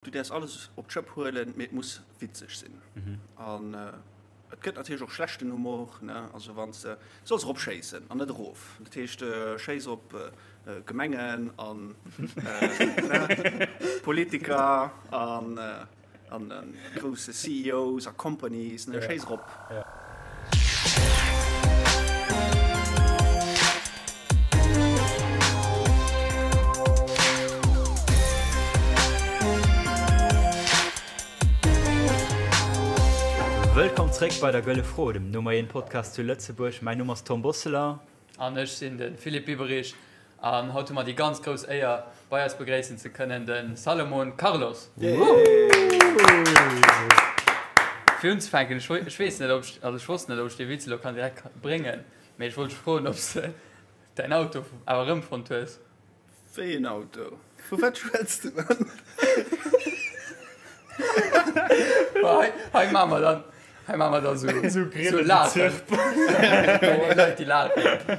Du däerfs alles op d'Schëpp huelen, mee et muss witzeg sinn. An et gëtt natierlech och schlechten Humor, ne? Also wann s de, du solls eropschéissen an net erof. Dat heescht, schéiss op Gemengen an Politiker an an grousse CEOs a Companies, ne? Schéiss erop. Wëllkomm zréck bei der Gëlle Fro, dem Nummer 1 Podcast zu Lëtzebuerg. Mäin Numm ass Tom Bosseler. An ech sinn de Philippe Biberich. An haut hu mer déi ganz grouss Éier, bei eis begréissen ze kënnen de Salomon Carlos. Fir unzefänken, ech weess net, ob ech, also ech wosst net, ob ech dee Witz elo kann direkt bréngen, mee ech wollt dech froen, ob s de däin Auto awer erëmfonnt hues. Wéi een Auto? Vu wat schwätz de dann? Hei, hei maache mer dann, hei maache mer da sou, sou Laachen. Leit, déi laachen.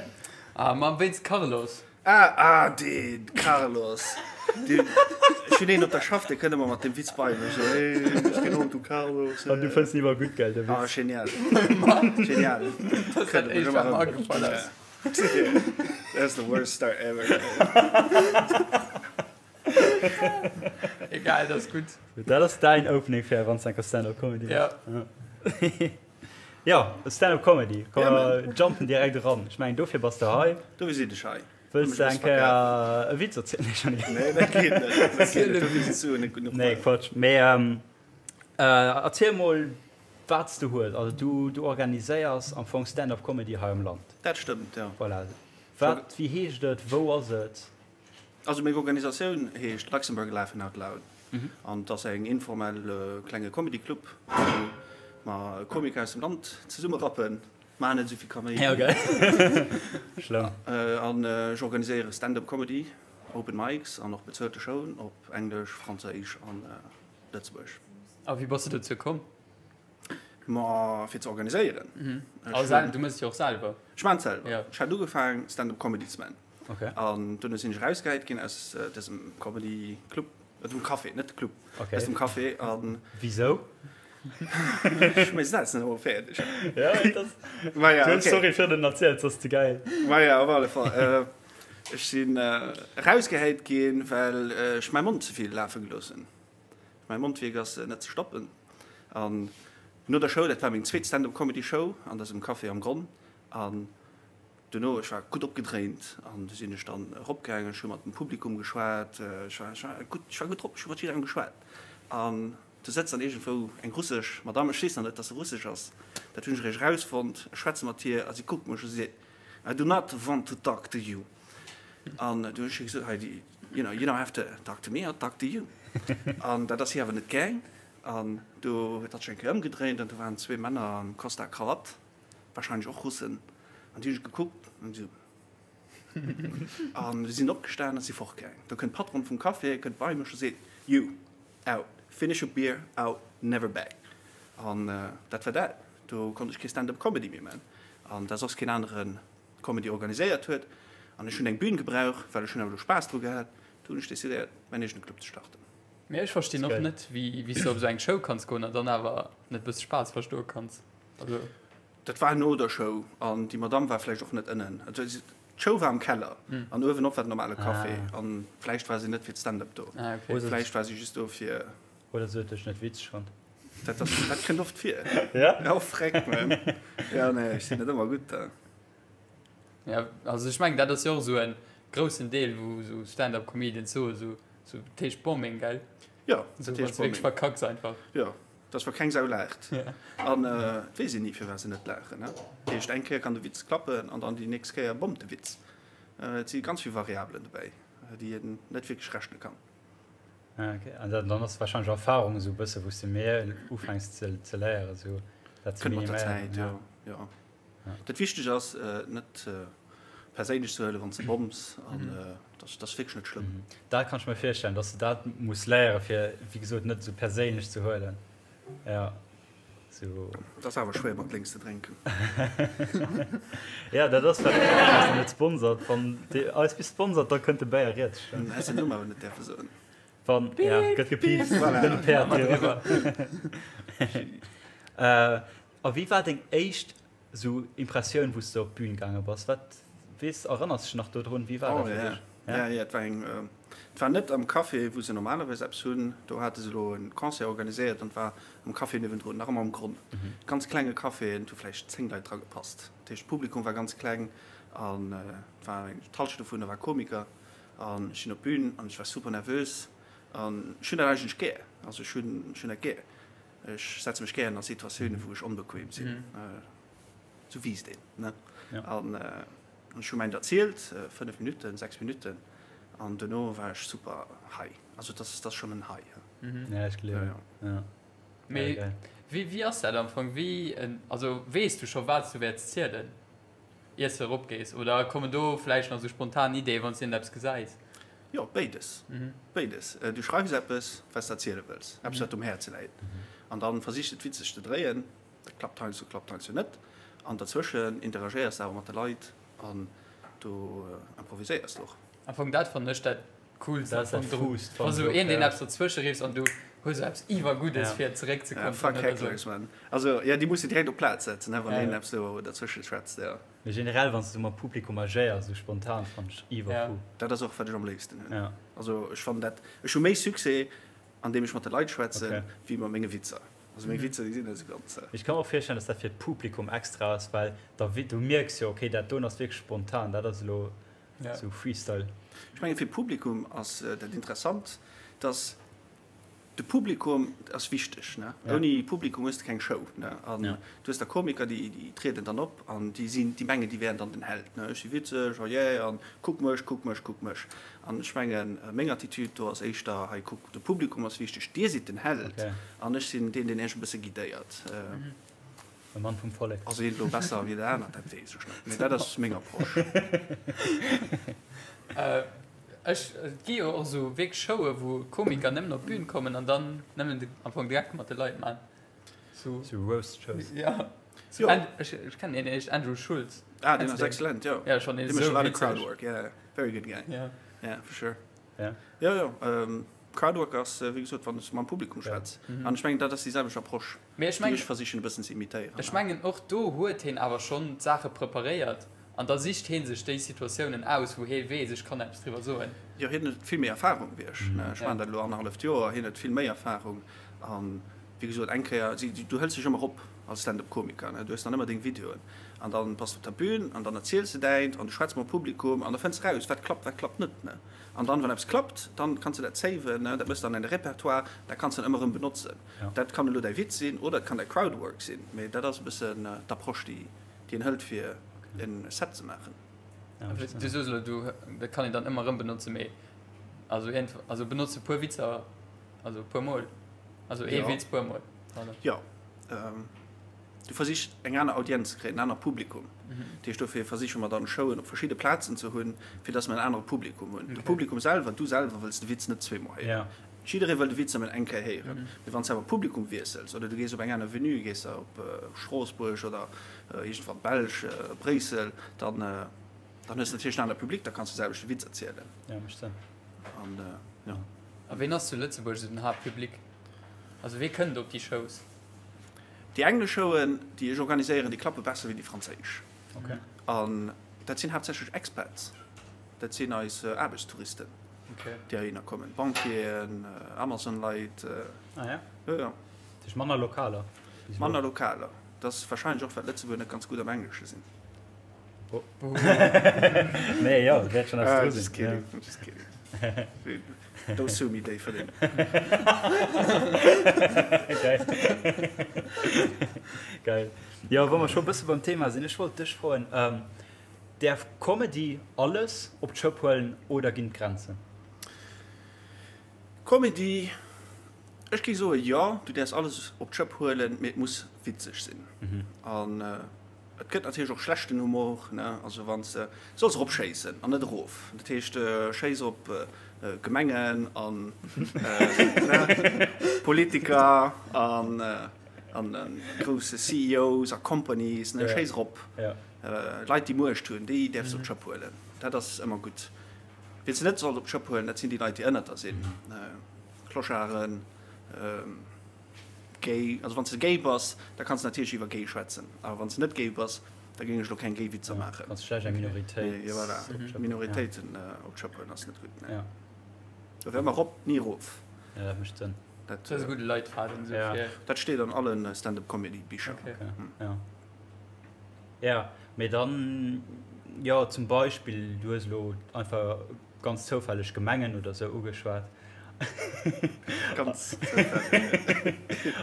Ah, ma wéinst Carlos. Ah, ah, deen Carlos. Deen, ech hunn een op der Schaff, dee kënnt ëmmer mat deem Witz bei mech. Sou, hey, ech ginn Auto Carlos. An du fënns en iwwer gutt, gell, de Witz? Ah, genial. Genial. Dat ass dat éischt, wat mer agefall ass. That's the worst start ever. Egal, dat ass gutt. Dat ass däin Opening fir wann s enker Stand-up Comedy Ja. Ja, Stand-up Comedy. Komm, mer jumpen direkt eran. Ech mengen, dofir bass de hei. Dofir sinn ech hei. Wëlls de eng Kéier e Witz erzielen? Nee, schon Nee, dat geet net. Dat geet net. Dofir sinn d'Suen net genuch. Nee, Quatsch. Mee erziel mol, wat s de hues. Also du, du organiséiers am Fong Stand-up Comedy hei am Land. Dat stëmmt, jo. Voilà. Wat, wéi heescht et? Wou ass et? Also meng Organisatioun heescht Luxembourg Laughing Out Loud an et ass eng informell klenge Comedy Club wou mer Komiker aus dem Land zesummerappen. Maachen net esou vill Kaméidi. Ja gell. Schlëmm. An ech organiséiere Stand-up Comedy, Open Mics an och bezuelte Showen op Englesch, Franséisch an Lëtzebuergesch. A wéi bass de dozou komm? Ma fir ze organiséieren. Also du mëss et jo och selwer? Ech maan et selwer. Ech hat ugefaang Stand-up Comedy ze man. An dunne sinn ech erausgehäit ginn aus dësem Comedy Club, dem Café, net Club, aus dem Café. An Wisou? Ech méi Sätz net ëmmer fäerdeg. Ja, dat ass. Ma ja, okay. Sorry fir den erzielt, ass ze geil. Ma ja, op alle Fall. Ech sinn erausgehäit ginn, well ech mäi Mond ze vill lafe gelooss hunn. Mäi Mondwierk ass net ze stoppen. An no der Show, dat war meng zweet Stand-up-Comedy-Show an dësem Café am Gronn, an Duerno, ech war gutt opgedréint an du sinn ech dann eropgaangen, ech hu mat dem Publikum geschwat, ech war, ech war gutt, ech war gutt drop, ech hu mat jidderengem geschwat. An du sëtzt dann iergendwou eng russesch Madamm, ech weess nach net, dass se russesch ass, dat hunn ech eréischt erausfonnt, ech schwätze mat hir a si kuckt mech u, si seet, I do not want to talk to you. An du hunn ech hir gesot, hei, you know, you don't have to talk to me, I'll talk to you. An dat ass hir awer net gaang an du huet hatt sech eng Kéier ëmgedréint an do waren zwee Männer am Costard Krawatt. Wahrscheinlech och Russen. An déi hunn ech gekuckt an esou. An si sinn opgestan a si fortgaang. Do kënnt d'Patronne vum Café, kënnt bei mech a seet, You, out, finish your beer, out, never back. An dat war dat. Do konnt ech kee Stand-up Comedy méi man. An da soss keen anere Comedy organiséiert huet. An ech hunn eng Bühn gebrauch, well ech hunn awer elo Spaass dru gehat. Do hunn ech decidéiert, mäin eegene Club ze starten. Mee ech verstinn och net, wéi s du op esou eng Show kanns goen an dann awer net e bësse Spaass verstoe kanns. Also. Dat war no der Show an déi Madame war vläicht och net ënnen. D'Show war am Keller an uewenop war den normale Café an vläicht war si net fir d'Stand-up do. Vläicht war si just do fir. Oder se huet dech net witzeg fonnt. Dat ass, dat kënnt oft vir. Ja? Oh freck, man. Ja, nee, ech sinn net ëmmer gutt da. Ja, also ech mengen, dat ass jo och esou e groussen Deel, wou esou Stand-up Comedians soen, esou, esou dat heescht Bombing, gell? Jo, dat heescht Bombing. Wann s de wierklech verkacks einfach. Jo. Dass wa keng Sau laacht. An et weess een ni firwat se net laachen. Dat heescht eng Kéier kann de Witz klappen an dann déi nächst Kéier bommt de Witz. Et si ganz vill Variabelen dobäi, déi een net wierklech rechne kann. Ah ok, an dann ass warscheinlech Erfahrung esou e bësse wou s de méi ufänks ze léieren esou dat ze miniméieren. Kënnt mat der Zäit, jo, jo. Dat Wichteg ass net perséinlech ze huelen, wann s de bomms an dat ass wierklech net schlëmm. Dat kann ech mer virstellen, dass de dat muss léieren, fir wéi gesot net esou perséinlech ze huelen. Jo, sou. Et ass awer schwéier mat lénks ze drénken. Jo, dat ass well eis net sponsert. Wann Dir eis bis sponsert, da kënnt de Béier riets stoen. Häss den Numm awer net däerfe soen. Wann, ja, gëtt gepiipst, gëtt e Päerd driwwer. A wéi war deng éischt sou Impressioun, wou s de op d'Bün gaange bass? Wat weess, erënners dech nach dodrun? Wéi war dat fir dech? Ja, ja, et war eng, et war net am Café, wou se normalerweis eppes hunn. Do hate se elo e Concert organiséiert an et war am Café niewendrun, nach ëmmer am Gronn. Ganz klenge Café, et hu vläicht 10 Leit dra gepasst. Dat heescht, d'Publikum war ganz kleng an et war eng, d'Hallschent dovunner war Komiker. An ech sinn op d'Bün an ech war super nervös an ech hunn dat eigentlech gär. Also ech hunn, ech hunn dat gär. Ech setze mech gären a Situatiounen, wou ech onbequem sinn. Sou wiisst een, ne? An ech hu mäint erzielt, 5 Minutten, 6 Minutten, an duerno war ech super high. Also dat ass, dat ass schonn en High. Ja, ech gleewen. Ja. Mee wéi, wéi ass dat am Fong? Wéi, also weess du scho wat s du wäerts zielen? Iers de erop gees? Oder kommen do vläicht nach sou spontan Ideeë wann s de iergendeppes gesäis? Jo, béides. Béides. Du schreifs eppes, wat s de erziele wëlls, eppes, wat der um Häerze läit. An da versichs de et witzeg ze dréien. Dat klappt heiansdo, klappt heiansdo net. An derzwëschen interagéiers de awer mat de Leit an do improviséiers de och. Am Fong dat fannen ech dat Coolst am Fong dru, wa sou een deen eppes derzwësche rifft an du hues sou eppes Iwwerguddes fir zeréck ze kommen. Fuck hecklers man. Also jo, déi muss de direkt op d'Plaz setzen, ne, wann een eppes do derzwësche schwätzt, jo. Mee generell wann s du mam Publikum agéiers sou spontan fannen ech iwwercool. Dat ass och wat ech am léifsten hunn. Also ech fannen dat, ech hu méi Succès andeem ech mat de Leit schwätzen, wéi mat menge Witzer. Also meng Witzer déi sinn net esou ganz. Ech ka mer och virstellen, dass dat fir d'Publikum extra ass, well da du mierks jo, okay dat doen ass wierklech spontan, dat ass elo esou Freestyle. Ech mengen fir d'Publikum ass dat interessant, dass de Publikum ass wichteg, ne? Ouni Publikum hues de keng Show, ne? An du hues da Komiker, déi déi trieden dann op an déi sinn, déi mengen déi wären dann den Held, ne? Ech si witzeg, oh yeah, an kuck mech, kuck mech, kuck mech. An ech mengen, meng Attitude do ass éischter, hei kuck, de Publikum ass wichteg, dir sidd den Held an ech sinn deen, deen iech e bësse guidéiert. E Mann vum Vollek. Ass een elo besser wéi der aner, dat weess ech net, mee dat ass meng Approche. Ech, et gi jo och esou wierklech Showe wou Komiker nëmmen op d'Bün kommen an dann nëmmen de, am Fong de Geck mat de Leit man. Sou Roast-Shows. Jo. Jo. Ech, ech kennen een, deen heescht Andrew Schulz. Ah, deen ass excellent, jo. Ja, schonn een esou witzeg. Dee mécht a lot of crowdwork, yeah. Very good guy. Ja. Yeah, for sure. Ja. Jo, jo. Crowdwork ass, wéi gesot, wann s de mam Publikum schwätz. An ech mengen, dat ass déi selwecht Approche, Mee ech mengen, déi ech versichen e bëssen ze imitéieren. Ech mengen, och do huet heen awer schonn d'Saache preparéiert an da sicht hee sech déi Situatiounen aus, wou hee weess, ech kann eppes driwwer soen. Jo, hien huet vill méi Erfahrung wéi ech. Ech maachen dat elo annerhalleft Joer, hien huet vill méi Erfahrung. An, wéi gesot, eng Kéier, du hëls dech ëmmer op als Stand-up-Komiker, ne, du hues dann ëmmer deng Videoen. An dann bass de op der Bühn an dann erziels de däint an du schwätz mam Publikum an da fënns de raus, wat klappt, wat klappt net. Ne? An dann, wann eppes klappt, dann kanns de dat saven, ne? Dat méchs de an däin Repertoire, dat kanns de dann ëmmer erëm benotzen. Dat kann elo däi Witz sinn oder et kann däi Crowdwork sinn, mee dat ass e bëssen d'Approche, déi déi een hëlt, fir en Set ze maachen. Du soos elo, du, dat kann een dann ëmmer erëm benotzen, mee also iergend, also benotz e puer Witzer, also e puer Mol, also ee Witz puer Mol, pardon. Jo. Du versichs eng aner Audienz ze kréien, en anert Publikum. Dat heescht, dofir versiche mer dann Showen op verschidde Plazen ze hunn, fir datt mer en anere Publikum hunn. De Publikum selwer, du selwer wëlls de Witz net zweemol héieren. Jidderee wëll de Witz nëmmen eng Kéier héieren. Mee wann s de awer Publikum wiessels oder du gees op eng aner Venue, gees de op Stroossbuerg oder iergendwann d'Belsch, Bréissel, dann dann hues de natierlech en anere Public, da kanns de selwechte Witz erzielen. An jo. A ween ass zu Lëtzebuerg esou den Haaptpublic? Also wee kënnt op déi Shows? Déi englesch Showen, déi ech organiséieren, déi klappe besser wéi déi franséisch. An dat sinn haaptsächlech Expats, dat sinn eis Aarbechtstouristen, déi heihinner kommen, Banquieren, Amazon-Leit. Ah ja? Jo, jo. Dat heescht manner Lokaler? Manner Lokaler. Dat ass warscheinlech och, well d'Lëtzebuerger net ganz gutt am Englesche sinn. Oh. Nee, jo, wäert schonn eppes dru sinn. Just kidding, just kidding. Don't sue me, Déifferdeng. Geil. Geil. Jo, wa mer scho e bësse beim Thema sinn, ech wollt dech froen, Däerf Comedy alles op d'Schëpp huelen oder ginn et Grenzen? Comedy, ech géif soen, jo, du däerfs alles op d'Schëpp huelen, mee et muss witzeg sinn. An Et gëtt natierlech och schlechten Humor, ne, also wann s de solls eropschéissen an net erof. Dat heescht, schéiss op Gemengen an Politiker an an grousse CEOs a Companies, ne, schéiss erop. Leit, déi Muecht hunn, déi däerfs de op d'Schëpp huelen, dat ass ëmmer gutt. Wien s de net solls op d'Schëpp huelen, dat sinn déi Leit, déi ënnert der sinn. Clocharden, gay, also wann s de gay bass, da kanns de natierlech iwwer gay schwätzen, awer wann s de net gay bass, da géing ech elo keng gay Witzer maachen. Kanns schlecht eng Minoritéit. Jo voilà, Minoritéiten op d'Schëpp huelen ass net gutt, nee. Dofir ëmmer rop, ni erof. Jo, dat mécht Sënn. Dat ass e gudde Leitfaden esou fir. Dat steet an alle Stand-up Comedy Bicher. Jo. Jo, mee dann, jo, zum Beispill, du hues elo einfach ganz zoufälleg Gemengen oder sou ugeschwat. Ganz zoufälleg.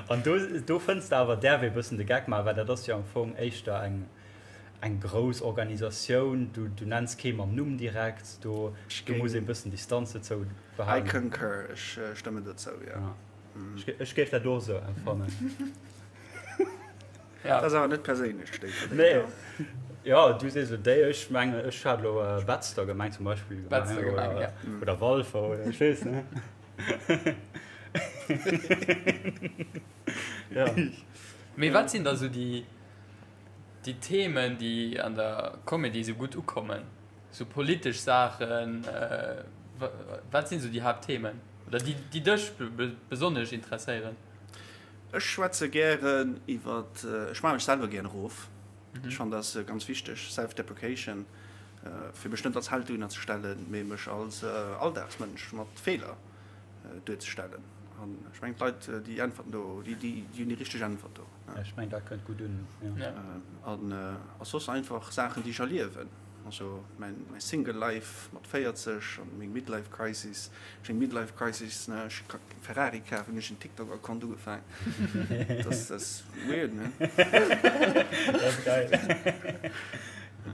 An do, do fënns de awer, däerf ee bëssen de Geck maachen, well dat ass jo am Fong éischter eng, eng grouss Organisatioun, du, du nenns kee mam Numm direkt, do, do muss ee bëssen Distanz dozou behalen. I concur, ech stëmmen dozou, jo. Ech géif dat och esou empfannen. Ja. Dat ass awer net perséinlech, Déifferdeng. Nee. Jo, du sees elo déi, ech mengen, ech hat elo Betzder gemengt zum Beispill. Betzder gemengt, ja. Oder Walfer oder ech weess net. Ja. Mee wat sinn da sou déi, déi Themen, déi an der Comedy sou gutt ukommen? Sou politesch Saachen, wat sinn sou déi Haaptthemen? Oder déi, déi dech besonnesch interesséieren? Ech schwätze gären iwwer, ech maache mech selwer gären erof. Ech fannen dat ass ganz wichteg, Self-deprecation, fir mech net als Held dohinner ze stellen, mee mech als Alldagsmënsch mat Feeler duerzestellen. An ech mengen d'Leit déi äntwerten do, déi hunn déi richteg Äntwert do. Ech mengen dat kënnt gutt un, jo. An a soss einfach Saachen déi ech erliewen. Also mäin Single Life mat 40 an meng Midlife Crisis, ech eng Midlife Crisis ne, ech ka keen Ferrari kafen, hunn ech en TikTok Account ugefaang, dat ass weird ne. Dat ass geil,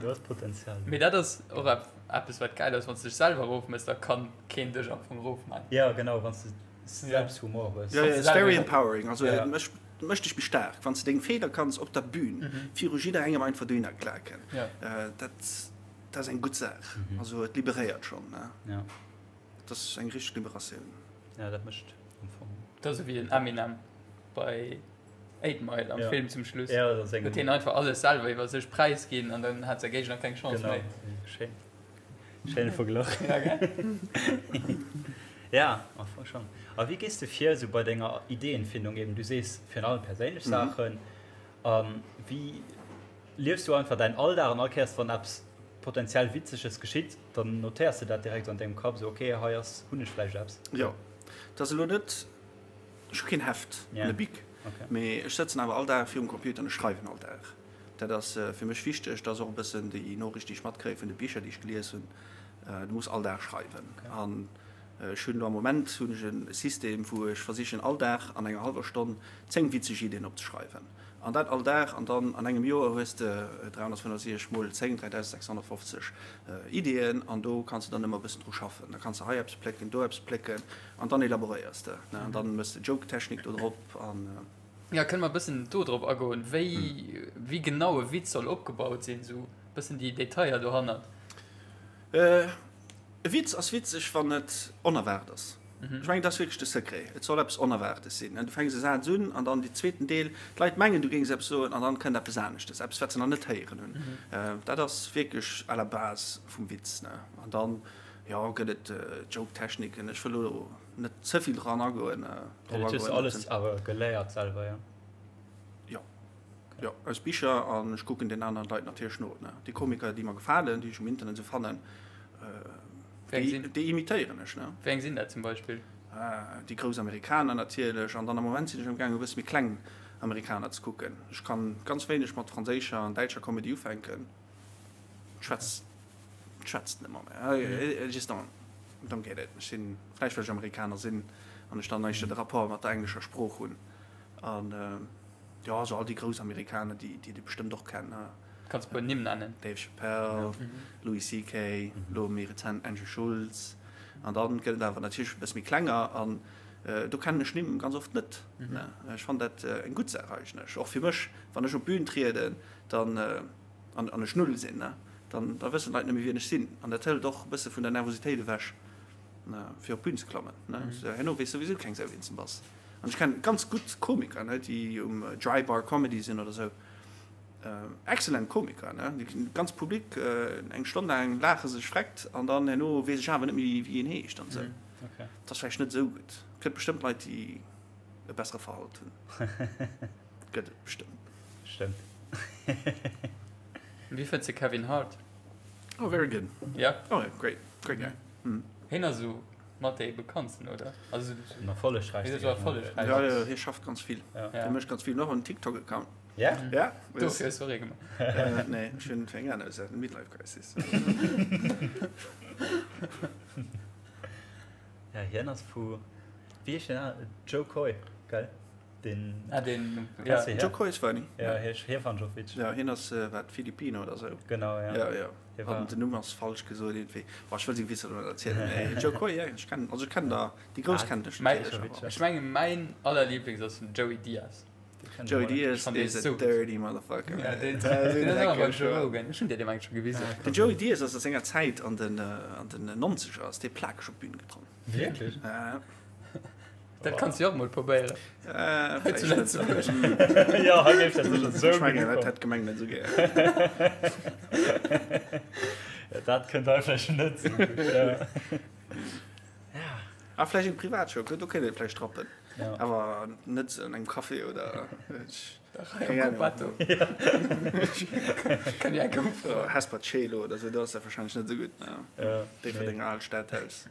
do ass Potenzial. Mee dat ass och eppes wat geil ass, wann s de dech selwer erofmëss, da kann keen dech am Fong erofman. Jo genau, wann s de selbst Humor hues. Jo jo, it's very empowering, also et mécht mécht dech méi staark, wann s de deng Feeler kanns op der Bühn viru jidderengem einfach dohinner klaken. Dat dat ass eng gutt Saach, also et liberéiert schonn, ne. Dat ass eng richteg Liberatioun. Jo, dat mécht am Fong. Dat ass esou wéi den Eminem bei Eight Mile am Film zum Schluss. Huet hien einfach alles selwer iwwer sech präisginn an dann hat säi Géigner keng Chance méi. Genau, schéin. Schéine Verglach. Ja, gell? Ja, am Fong schon. A wéi gees de vir esou bei denger Ideenfindung? Eben, du sees virun allem perséinlech Saachen. A wéi liefs du einfach däin Alldag an all Kéiers, wann eppes potenziell Witzeges geschitt, dann notéiers de dat direkt an dengem Kapp, esou, okay, hei ass, hunn ech vläicht eppes? Jo, et ass elo net, ech hu keen Heft an e Bic, mee ech sëtzen awer all Dag virum Computer an ech schreiwen all Dag. Dat ass fir mech wichteg. Dat ass och e bëssen déi Noriicht, déi ech matkréie vun de Bicher, déi ech gelies hunn. Du muss all Dag schreiwen. An ech hunn elo am Moment hunn ech e System, wou ech versichen all Dag an enger hallwer Stonn 10 witzeg Iddien opzeschreiwen. An dat all Dag. An dann an engem Joer hues de 365 mol 10, 3650 Iddien. An do kanns de dann ëmmer e bëssen dru schaffen. Da kanns de hei eppes plécken, do eppes plécken an dann elaboréiers de. An dann méchs de Joke-Technik do drop. An. Jo, kënne mer e bëssen do drop agoen, wéi, wéi genau e Witz soll opgebaut sinn, esou e bëssen déi Detailler dohannert? E Witz ass witzeg, wann et onerwaart ass. Ech mengen, dat ass wierklech de Secret. Et soll eppes Onerwaartes sinn. Du fänks e Saz un an dann dee zweeten Deel, d'Leit mengen, du géings eppes soen an dann kënnt eppes aneschtes, eppes, wat se nach net héieren hunn. Dat ass wierklech à la base vum Witz, ne? An dann, jo, gëtt et Joke-Techniken. Ech wëll elo net ze vill dran agoen. Ja, dat hues du alles awer geléiert selwer, jo? Jo, jo, aus Bicher an ech kucken den aneren Leit natierlech no. Ne? Déi Komiker, déi mer gefalen, déi ech um Internet esou fannen, déi, déi imitéieren ech. Ne? Wéi eng sinn dat zum Beispill? Déi grouss Amerikaner natierlech an dann am Moment sinn ech am gaangen e bësse méi kleng Amerikaner ze kucken. Ech kann ganz wéineg mat franséischer an däitscher Comedy ufänken. Schwätz schwätzt net mat mir. I just don't, don't get it. Ech sinn, vläicht well ech Amerikaner sinn an ech dann éischter de Rapport mat der englescher Sprooch hunn. An jo, also all déi grouss Amerikaner, déi déi Dir bestëmmt och kennt, ne. Kanns e puer Nimm nennen? Dave Chappelle, Louis CK. Elo méi rezent Andrew Schulz. An dann gëtt et awer natierlech e bësse méi klenger an do kennen ech Nimm ganz oft net, ne. Ech fannen dat eng gutt Saach eigentlech, och fir mech, wann ech op d'Bün trieden, dann an an ech null sinn, ne, dann da wëssen d'Leit net méi wien ech sinn an dat hëlt och e bësse vun der Nervositéit ewech fir op d'Bün ze klammen, ne. Herno weess souwisou keng Sau wien s de bass. An ech kennen ganz gutt Komiker, ne, déi um Dry Bar Comedy sinn oder sou, excellent Komiker, ne, déi ganz Public eng Stonn laang laache sech vreckt an dann herno weess ech awer net méi wéi een heescht an sou. Okay. Dat ass vläicht net esou gutt. Et gëtt bestëmmt Leit, déi e bessere Verhalt hunn. Gëtt et bestëmmt. Stëmmt. Wéi fënns de Kevin Hart? Oh, very good. Ja? Oh, yeah, great. Great guy. Mm. Hien ass esou mat dee bekanntsten, oder? Also, Am erfollegräichsten. Hien ass esou erfollegräich. Ja, ja, hie schafft ganz vill. Ja. Hie mécht ganz vill. Och en TikTok-Account. Ja? Ja. Dofir hues du och ee gemaach. Äh, nee, ech hunn fir eng aner Saach, Midlife Crisis. Ja, hien ass vu, wéi heescht deen aneren? Joe Coy, gell? Deen. Ah, deen, ja. Kennst du hien? Joe Coy is funny. Ja, hie, hie fand ech och witzeg. Ja, hien ass, äh, wat, Filipino oder sou? Genau, ja. Ja, ja. Hie war. An den Numm ass falsch gesot iergendwéi. Boah, ech wëll seng Witzer elo net erzielen, mee Joe Coy, ja, ech kennen, also ech kennen der, déi grouss Ah, kennen ech Mäi, natierlech, awer. ech menge mäin allerlieblings ass den Joey Diaz. Joey Diaz is a dirty motherfucker. Ja, den, den ass awer beim Joe Rogan. Ech hunn dir dee meng scho gewisen. Den Joey Diaz ass a senger Zäit an den an den 90er ass dee plakeg op d'Bün getrunn. Wierklech? Ja. Dat kanns du jo och mol probéieren. Äh, Hei zu vläicht net. Lëtzebuerg. Jo, hei géif dat sécher sou Ech mengen, gutt dat hätt d'Gemeng net esou gär. Ja, dat kënnt hei vläicht net sou gutt, ja. Ah, vläicht eng Privatshow, do kéint ee vläicht rappen. Ja. Awer net an engem Café oder Keng Ahnung. Kann ja eng ufroen. Hesper Celo oder sou, do ass dat wahrscheinlech net esou gutt. Ja. Déifferdenger Aalt Stadhaus.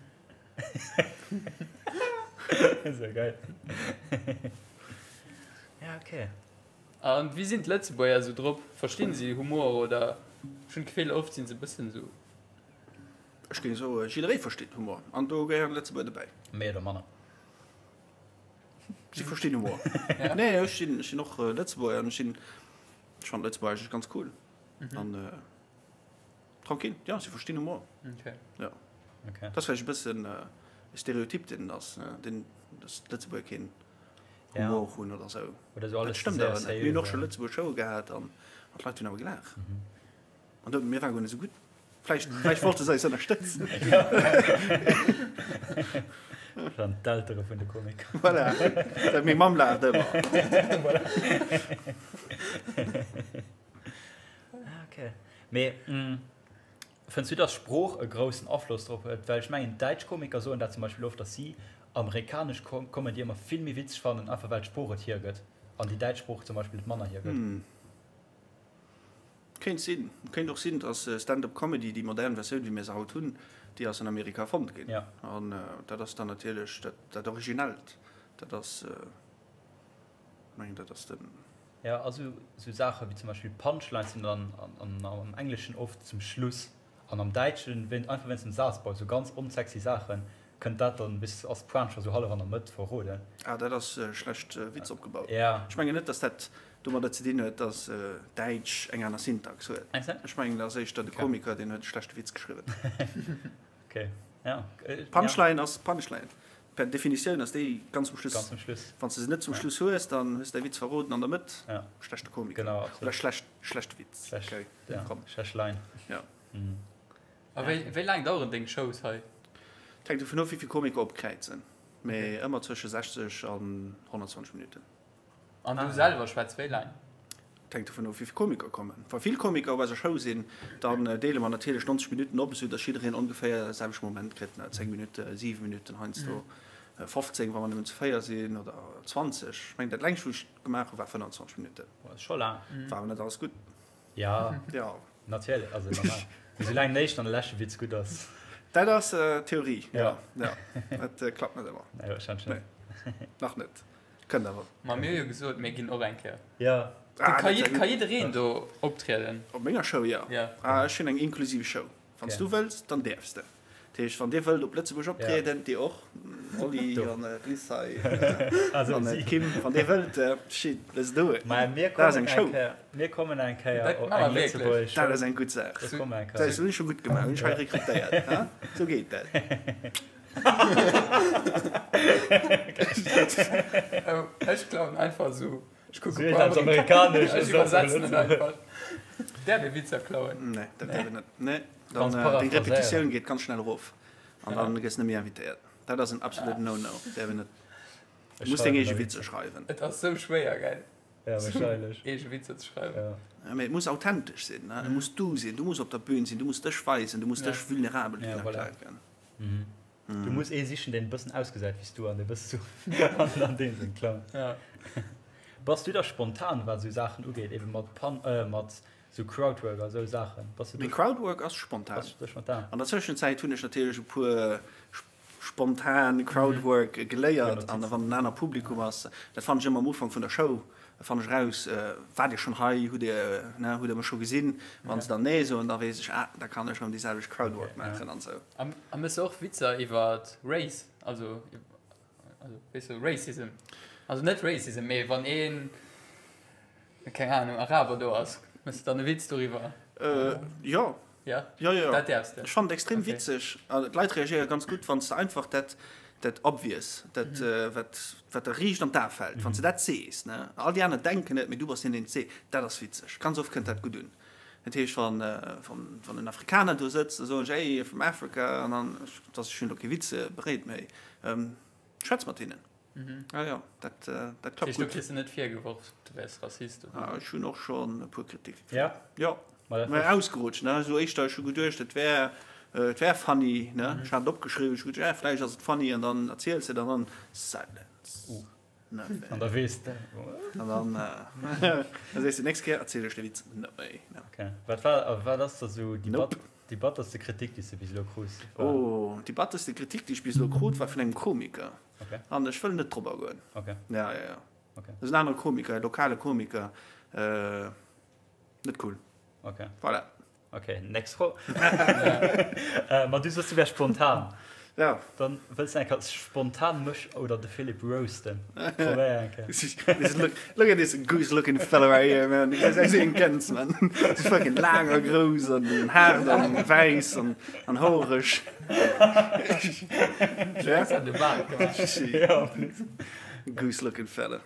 Sou geil. Ja, okay. An wéi sinn d'Lëtzebuerger esou drop? Verstinn si Humor oder? Ech hunn d'Gefill oft sinn se e bëssen esou. Ech géing soen, jidderee versteet Humor an do gehéieren d'Lëtzebuerger dobäi. Méi oder manner. Si verstinn Humor. Nee, ech sinn, ech sinn och Lëtzebuerger an ech sinn, ech fannen Lëtzebuerger eigentlech ganz cool. An tranquille, jo, si verstinn Humor. Okay. Jo. Okay. Dat ass vläicht e bëssen e Stereotyp, deen ass, deen, dass d'Lëtzebuerger keen Humor hunn oder esou. Oder esou Dat alles stëmmt ze awer net. Mir hunn och scho seriö. Lëtzebuerg Showe gehat an d'Leit hunn awer gelaacht. An do, mir ware guer net esou gutt. Vläicht, vläicht wollte se eis ënnerstëtzen. Dann d'Eltere vun de Komiker. Voilà. Dat meng Mamm laacht ëmmer. Voilà. Ah, okay. Mee fënns du, dass Sprooch e groussen Afloss drop huet? Well ech mengen, däitsch Komiker soen dat zum Beispill oft, dass si amerikanesch Comedy ëmmer vill méi witzeg fannen, einfach well d'Sprooch et hiergëtt an déi däitsch Sprooch zum Beispill et manner hiergëtt. Kéint sinn. Kéint och sinn, dass Stand-up Comedy, déi modern Versioun, wéi mir se haut hunn, déi ass an Amerika erfonnt ginn. An dat ass dann natierlech dat, dat Originellt. Dat ass, ech mengen, dat ass den. Jo, a sou, sou Saache wéi zum Beispill Punchlines sinn dann am Engleschen oft zum Schluss an am Däitschen, wéin, einfach wéinst dem Sazbau, sou ganz onsexy Saachen, Kënnt dat dann bis ass d'Pointe scho sou hallef an der Mëtt verroden? Ah, dat ass schlecht Witz opgebaut. Ja. Ech mengen net, dass dat domadder ze dinn huet, dass Däitsch eng aner Syntax huet. Mengs de? Ech mengen, dat ass éischter de Komiker, deen huet e schlechte Witz geschriwwen. Okay, ja. Punchline ass Punchline. Per Definitioun ass déi ganz um Schluss. Ganz um Schluss. Wann s de se net zum Schluss hues, dann hues de däi Witz verroden an der Mëtt. Ja. Schlechte Komiker. Genau, absolut. Oder schlecht, schlechte Witz. Schlecht, Okay, ja, komm. schlecht Line. Ja. A wéi, wéi laang daueren deng Shows hei? Et hänkt dovun of, wéi vill Komiker opkräizen, mee ëmmer zwësche 60 an 120 Minutten. An du selwer schwätz wéi laang? Et hänkt dovun of, wéi vill Komiker kommen. Wa vill Komiker op eiser Show sinn, dann deele mer natierlech 90 Minutten op, esou datt jiddereen ongeféier de selwechte Moment kritt, 10 Minutten, 7 Minutten, heiansdo 15, wa mer nëmmen zu 4 sinn, oder 20. Ech mengen, dat längst, wou ech gemaach hu, war 25 Minutten. Dat ass scho laang. War awer net alles gutt. Ja. Ja. Natierlech, also normal. Mee soulaang den éischten an de leschte Witz gutt ass. Dat ass Theorie, ja. Ja, dat klappt net ëmmer. Nee, wahrscheinlech net. Nee, nach net. Kënnt awer. Ma mir hu jo gesot, mir ginn och eng Kéier. Ja. Ah, Ka dat wär gutt. ka jiddereen do optrieden? Op menger Show, ja. Ja. Ah, ech hunn eng inklusiv Show. Wann s du wëlls, dann däerfs de. Dat heescht, wann Dir wëllt op Lëtzebuerg optrieden, Dir och, Oli an d'Liz hei an d'Kim, wann Dir wëllt, shit, let's do it. Dat ass eng Show. Mir kommen eng Kéier Dat op maache eng mer Lëtzebuergesch Show. Dat ass eng gutt Saach. Mir kommen eng Kéier. Dat hunn ech scho gutt gemaach, hunn ech hei rekrutéiert. Sou geet dat. Ech klauen einfach esou. Ech kucke Sou eppes Amerikanesches. Ech iwwersetzen et einfach. Däerf ee Witzer klauen? Nee, dat däerf een net. Nee, Ganz dann deng paraphraseieren. Repetitioun geet ganz schnell erof an dann gëss net méi invitéiert. Dat ass en absoluten No-No. Däerf een net. Du muss deng eege Witzer schreiwen. Et ass sou schwéier, gell? Ja, wahrscheinlech. Eege Witzer ze schreiwen. Ja. Ja, mee et muss authentesch sinn, ne? Et muss du sinn, du muss op der Bühn sinn, du muss dech weisen, du muss dech vulnerabel Ja, voilà. erklären. Du muss ee sichen, deen e bëssen ausgesäit wéi s du an dee bësse sou an deem seng Clown. Ja. Bass du da spontan wat esou Saachen ugeet, eben mat Pan, äh, mat sou Crowdwork a sou Saachen? Bass du Meng Crowdwork ass spontan. Bass du spontan? An der Zwëschenzäit hunn ech natierlech e puer spontan Crowdwork geléiert an wann en aner Publikum ass, dat fannen ech ëmmer am Ufank vun der Show, fannen ech eraus, waart Dir schonn hei, hutt Dir, ne, hutt Dir mech scho gesinn? Wann se dann nee soen, da weess ech, ah, da kann ech erëm déi selwecht Crowdwork maachen an esou. A méchs de och Witzer iwwer Race, also, also weess de, Racism, also net Racism, mee wann een, keng Ahnung, Araber do ass, méchs de dann e Witz doriwwer? Jo. Ja? Jo, jo, jo. Dat däerfs de. Ech fannen et extrem witzeg. Okay. D'Leit reagéiere ganz gutt, wann s de einfach dat, dat obvious, dat, wat, wat der riicht an d'A fält, wann s de dat sees, ne? All déi aner denken et, mee du bass deen, deen et seet. Dat ass witzeg. Ganz oft kënnt dat gutt un. Dat heescht, wann, wann, wann en Afrikaner do sëtzt, da soen ech, Hey, you're from Africa, an dann, dass ech hunn elo kee Witz bereet, mee schwätz mat hinnen. Ja, ja, dat, dat klappt gutt. Du kriss net virgeworf, du wäers Rassist oder? Ah, ech hunn och schonn e puer Kritik kritt. Ja? Jo. Mä ausgerutscht, ne? Esou éischter, ech hu geduecht, et wär, et wär funny, ne? Ech hat et opgeschriwwen, ech hu geduecht, ah, vläicht ass et funny, an dann erziels de et an dann Silence. Uh. Net An da weess de. An dann, da sees de, nächst Kéier erziel ech de Witz net méi, ne? Okay. Wat war, a wat ass da sou déi bat, déi batterste Kritik, déi s de bis elo krus? Oh, déi batterste Kritik, déi ech bis elo krut, war vun engem Komiker. Okay. An ech wëll net drop agoen. Okay. Ja, ja, ja. Okay. Dat ass en anere Komiker, e lokale Komiker. Äh, net cool. Okay. Voilà. Okay, next Fro. äh, ma du soss du wär spontan. Ja. Dann wëlls du eng Kéier spontan mech oder de Philippe roasten? Probéier eng Kéier. This look, look at this goose looking fella right here, man. Gesäis aus wéi eng Gäns, man. Sou fucking laang a grouss an haart an wäiss an, an hoereg. Goose looking fella.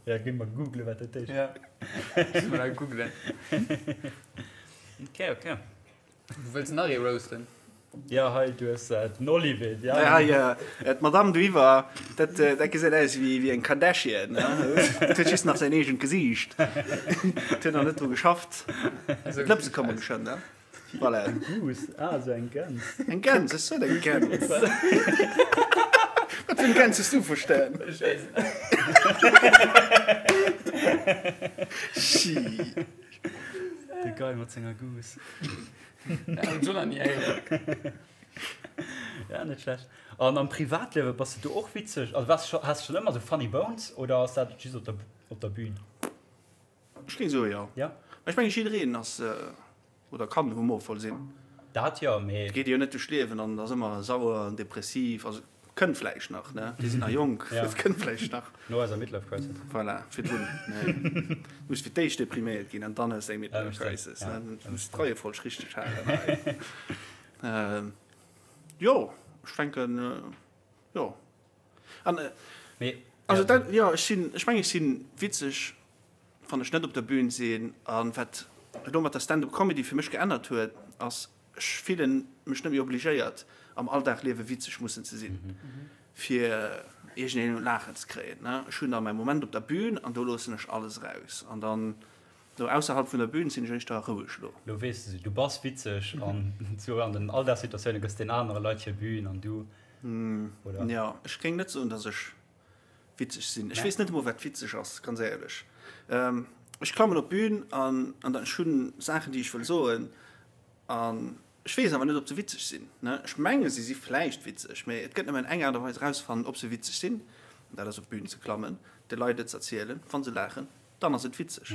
Ja, gi mer googlen, wat dat heescht. Ja, mal googlen. Okay, okay. Du wëlls nach ee roasten? Ja, hei, du hues äh, den Olivier. Ja, ja, ja. Äh, d'Madame do iwwer, dat, äh, dat gesäit aus wéi, wéi eng Kardashian. Ne? Dat huet just nach säin eegent Gesiicht. Dat huet nach net dru geschafft. D'Lëpse komme geschënn, ne? Voilà. Eng Goose, ah, esou eng Gäns. Eng Gäns, ech sot eng Gäns. Wat fir eng Gäns hues du verstan? Ech weess et net. Schi. De Guy mat senger Goose. Ja, hunn ech och nach ni héieren. Ja, net schlecht. An am Privatliewe, bass du do och witzeg? Also waars du scho, has du schonn ëmmer esou funny bones oder ass dat just op der, op der Bühn? Ech géing soen, jo. Ja. Mä ech mengen, jiddereen ass oder kann humorvoll sinn. Dat jo, mee. Et geet jo net duerch d'Liewen an ass ëmmer sauer an depressiv. Also kënnt vläicht nach, ne? Mir sinn nach jonk, et kënnt vläicht nach. No eiser Midlife Crisis. Voilà, virdrun. Nee. Du muss fir d'éischt depriméiert ginn an dann hues de eng Midlife Crisis, ne? Du muss d'Reiefolg richteg halen. Jo, ech denken, jo. An, Mee, also dat, jo, ech sinn, ech mengen, ech si witzeg, wann ech net op der Bühn sinn. An wat elo mat der Stand-up Comedy fir mech geännert huet, ass, ech fillen mech net méi obligéiert, am Alldagliewe witzeg mussen ze sinn, fir iergendeen un d'Laachen ze kréien. Ech hunn da mäi Moment op der Bühn an do loossen ech alles eraus. An dann elo ausserhalb vun der Bühn sinn ech éischter roueg elo. Lo weess de, du bass witzeg an sou an den Alldagssituatioune gëss den anere Leit hir Bühn an du, oder? Jo, ech géing net soen, datt ech witzeg sinn. Ech weess net emol, wat witzeg ass, ganz éierlech. Ech klammen op d'Bün an an ech hunn Saachen, déi ech wëll soen an ech weess awer net, ob se witzeg sinn. Ech menge se si vläicht witzeg, mee et gëtt nëmmen eng Aart a Weis erausfannen, ob se witzeg sinn, an dat ass op d'Bün ze klammen, de Leit et z'erzielen. Wa se laachen, dann ass et witzeg.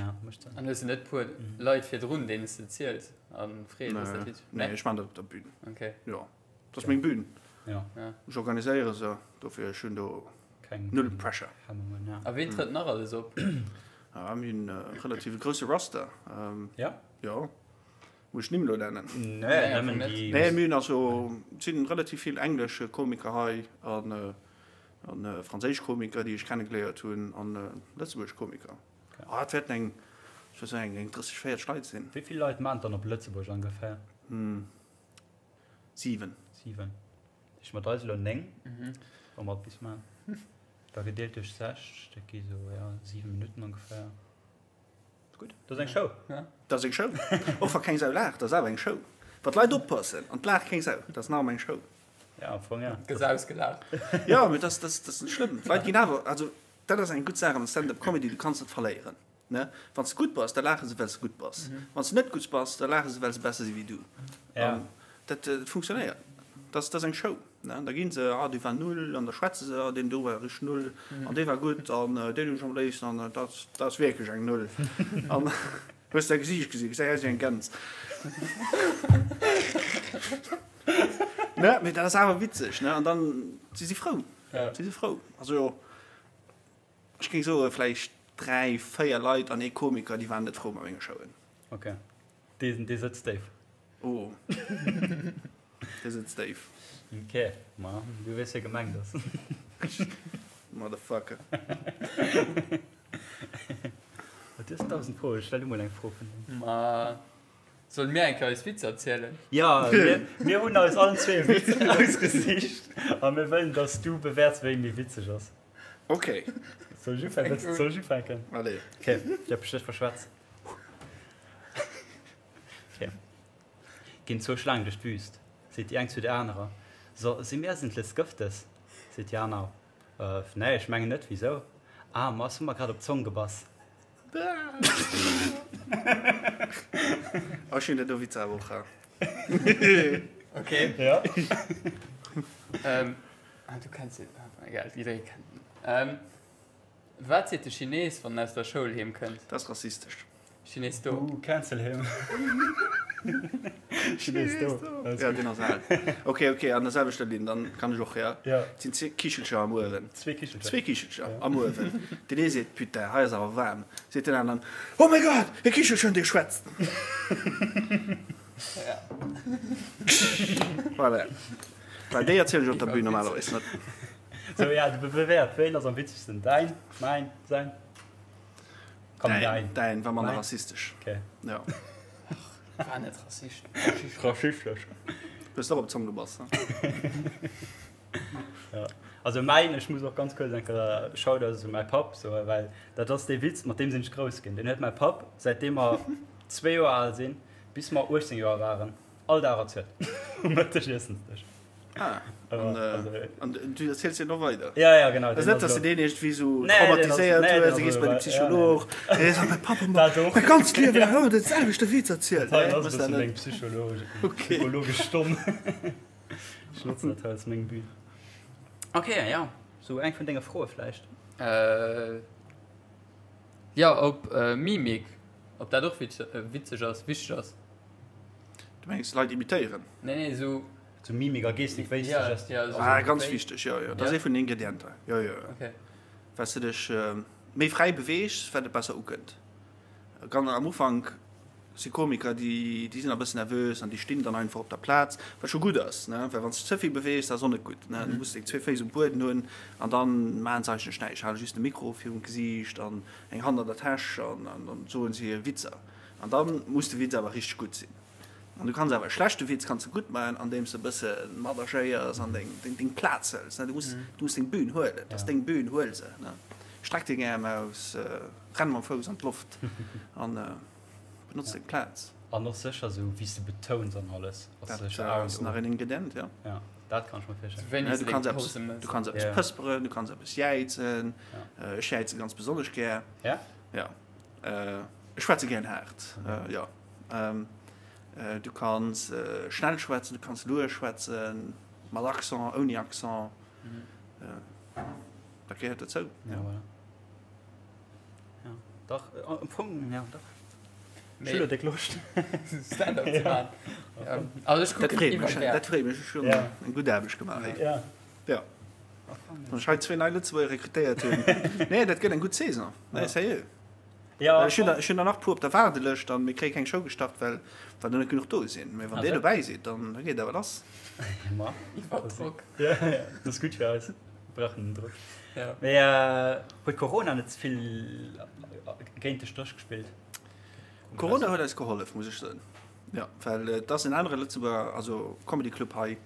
An hues de net puer Leit virdrun, deenen s de ziels a frees, ass dat witzeg? Nee, ech maachen dat op der Bün. Okay. Jo. Dat ass meng Bühn. Ja. Ech organiséiere se, dofir ech hunn do null Pressure. A ween trëtt nach alles op? Ah, mir hunn e relative grousse Roster. Ja? Jo. Muss ech Nimm elo nennen? Nee, nëmmen déi. Nee, mir hunn also, et sinn relativ vill englesch Komiker hei an franséisch Komiker, déi ech kennegeléiert hunn, an lëtzebuergesch Komiker. Ah, et wäerten eng, ech wëll soen, eng 30, 40 Leit sinn. Wéi vill Leit maan et dann op Lëtzebuerg ongeféier? 7. 7. Ech mat eis elo 9, wa mer et bis maachen. Da gedeelt duerch 6, dat gi sou, ja, 7 Minutten ongeféier. Gutt, dat ass eng Show. Dat ass eng Show. Och wa keng Sau laacht, dat ass awer eng Show. Wa d'Leit oppassen an d'laacht keng Sau, dat ass nach ëmmer eng Show. Ja, am Fong, ja. Gëss ausgelaacht. Jo, mee dat ass net schlëmm. D'Leit ginn awer, also dat ass eng gutt Saach am Stand-up Comedy, du kanns net verléieren. Ne? Wann s de gutt bass, da laache se, well s de gutt bass. Wann s de net gutt bass, da laache se, well se besser si wéi du. Ja. An dat funktionéiert. Dat ass eng Show. Ne? Da gi se, ah, dee war null, an da schwätze se, ah, deen do war richteg null, an dee war gutt, an deen hunn ech am léifsten, an dat, dat ass wierklech eng Null. An hues säi Gesiicht gesinn, gesäit aus wéi eng Gäns. Ne? Mee dat ass awer witzeg, ne? An dann, si si frou. Ja. Si si frou. Also, Ech géing soen, vläicht 3, 4 Leit an ee Komiker, déi waren net frou mat menge Showen. Ok, dee, dee sëtzt déif. Oh, dee sëtzt déif. Ok, ma du weess, wie gemengt ass. Motherfucker. Du hues 1000 Froen, stell du mol eng Fro vun deem. Ma solle mir eng Kéier eis Witzer erzielen? Jo, mir, mir hunn eis allen zwee e Witz ausgesicht a mir wëllen, dass du bewäerts, wéi méi witzeg ass. Ok. Soll ech ufänken? Soll ech ufänken? Allez. Ok, ech hab mech net verschwätzt. Ok. Ginn zwou Schlaangen duerch d'Wüst. Seet déi eng zu der anerer, So, si mir eigentlech gëfteg? Seet déi aner, Äh, nee, ech mengen net. Wisou? Ah, ma ech hu mer grad op d'Zong gebass. Oh, ech hunn dat do Witzer awer och. Ok. Ja. Ähm, ah, du kenns den. Ah, egal, jidderee kennt den. Ähm, wat seet de Chines, wann en aus der Schoul heem kënnt? Dat ass rassistesch. Chines do. Ooh, cancel him. Chines do. Ja, deen ass al. Ok, ok, an der selwechter Linn, dann kann ech och, ja. Ja. Et sinn zwee Kichelcher am Uewen. Zwee Kichelcher. Zwee Kichelcher Ja. am Uewen. Deen ee seet, Putain, hei ass awer waarm. Seet deen aneren, Oh my God, e Kichelchen, dee schwätzt. Ja. Voilà. Well déi erzielen ech op der Bühn normalerweis net. So, ja, du bewäert, wéin ass am witzegsten? Däin, mäin, säin? Komm, däin. Däin war manner Mäin? rassistesch. Okay. Ja. War net rassistesch. Rassistesch. Du hues och op d'Zong gebass, ne? Ja. Also mäin, ech muss och ganz kuerz eng Kéier Shoutouts u mäi Papp soen, well dat ass dee Witz, mat deem sinn ech grouss ginn. Deen huet mäi Papp, säitdeem mer zwee Joer al sinn, bis mer 18 Joer waren, All Dag erzielt um Mëttegiessensdësch. Ah, an, äh, an du erziels den och weider? Ja, ja, genau. Ass net, dass du deen iergendwéi sou traumatiséiert hues, du gees bei de Psycholog, dee seet, Mäi Papp huet mer mäi ganzt Liewe laang ëmmer den selwechte Witz erzielt. Dat ass e bësse meng psychologesch Stonn. Ech notzen dat hei als meng Bühn. Ok, ja, sou eng vun denge Froe vläicht? Jo, ob Mimik, ob dat och witzeg ass, wichteg ass. Du mengs Leit imitéieren? Nee, nee, esou. Sou Mimik a Gestik, wéi ja, ja, so ah, ganz wichteg, jo, jo. Dat ass ee vun den Ingredienter. Jo, jo, jo. Okay. Wat s de dech méi fräi beweegs, wat et besser ukënnt. Ganz am Ufank si Komiker, déi, déi sinn e bëssen nervös an déi stinn dann einfach op der Plaz, wat scho gutt ass, ne? Well wann s de ze vill beweegs, dat ass och net gutt, ne? Du muss deng zwee Féiss um Bueden hunn an dann maachen se eigentlech näischt, hale just de Mikro virum Gesiicht an eng Hand an der Täsch an dann soen se hir Witzer. An da muss de Witz awer richteg gutt sinn. An du kanns awer e schlechte Witz kanns de gutt maachen, andeems de e bësse matagéiers an deng, deng Plaz hëls. Du muss, du muss deng Bühn huelen. Dat ass deng Bühn, huel se. Streck deng Äerm aus, renn mam Fouss an d'Loft an benotz deng Plaz. An och sécher esou wéi s de betouns an alles ass Dat sécher A und ass O. nach en Ingredient, jo. Ja, dat kann ech mer virstellen. Wéini s Du de kanns deng eppes, Pause mëss. du kanns eppes pësperen, du kanns eppes jäizen. Ech jäize ganz besonnesch gär. Ja? Ja. Ech schwätze gären haart, jo. Du kanns schnell schwätzen, du kanns lues schwätzen, mat Accent, ouni Accent. Dat gehéiert dozou. Ja, voilà. Ja, dach, am Fong, ja, dach. Mee. Ech hunn elo déck Loscht. Stand-up ze maachen. Ja. Also ech Dat kucken freet iwwer mech, gär. dat freet mech. Ech hunn eng gutt Aarbecht gemaach hei. Ja. Ja. Wann ech hei zwee nei Lëtzebuerger rekrutéiert hunn. Nee, dat gëtt eng gutt Saison. Nee, sérieux. Ja, Ech hunn der, ech hunn der nach puer op der Waardelëscht an mir kréie keng Show gestart, well, well der net genuch do sinn. Mee wann Ah, dir sou. dobäi sidd, dann da geet awer lass. Ma, Iwwer Drock. Ja, ja, dat ass gutt fir eis. Mir brauchen den Drock. Ja. Mee huet Corona net ze vill géint de Stréch gespillt? Corona huet eis gehollef, muss ech soen. Ja, well et ass en anere Lëtzebuerger, also Comedy Club hei,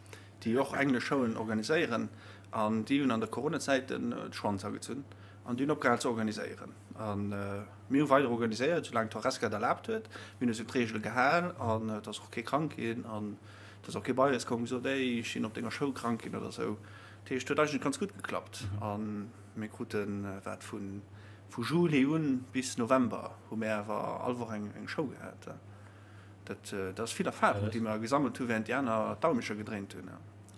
déi och englesch Showen organiséieren an déi hunn an der Coronazäit den Schwanz agezunn. An déi hunn opgehal ze organiséieren. A mir hu weider organiséiert, soulaang d'Horesca et erlaabt huet. Mir hunn eis un d'Reegele gehal an et ass och kee krank ginn an et ass och kee bei eis komm gesot, Ey, ech sinn op denger Show krank ginn oder esou. Dat heescht, et huet eigentlech ganz gutt geklappt. A mir kruten, wat vu vu Juli un bis November hu mir awer all Woch eng Show gehat. Dat dat ass vill Erfahrung, déi mer gesammelt hu während déi aner d'Daumecher gedréint hunn.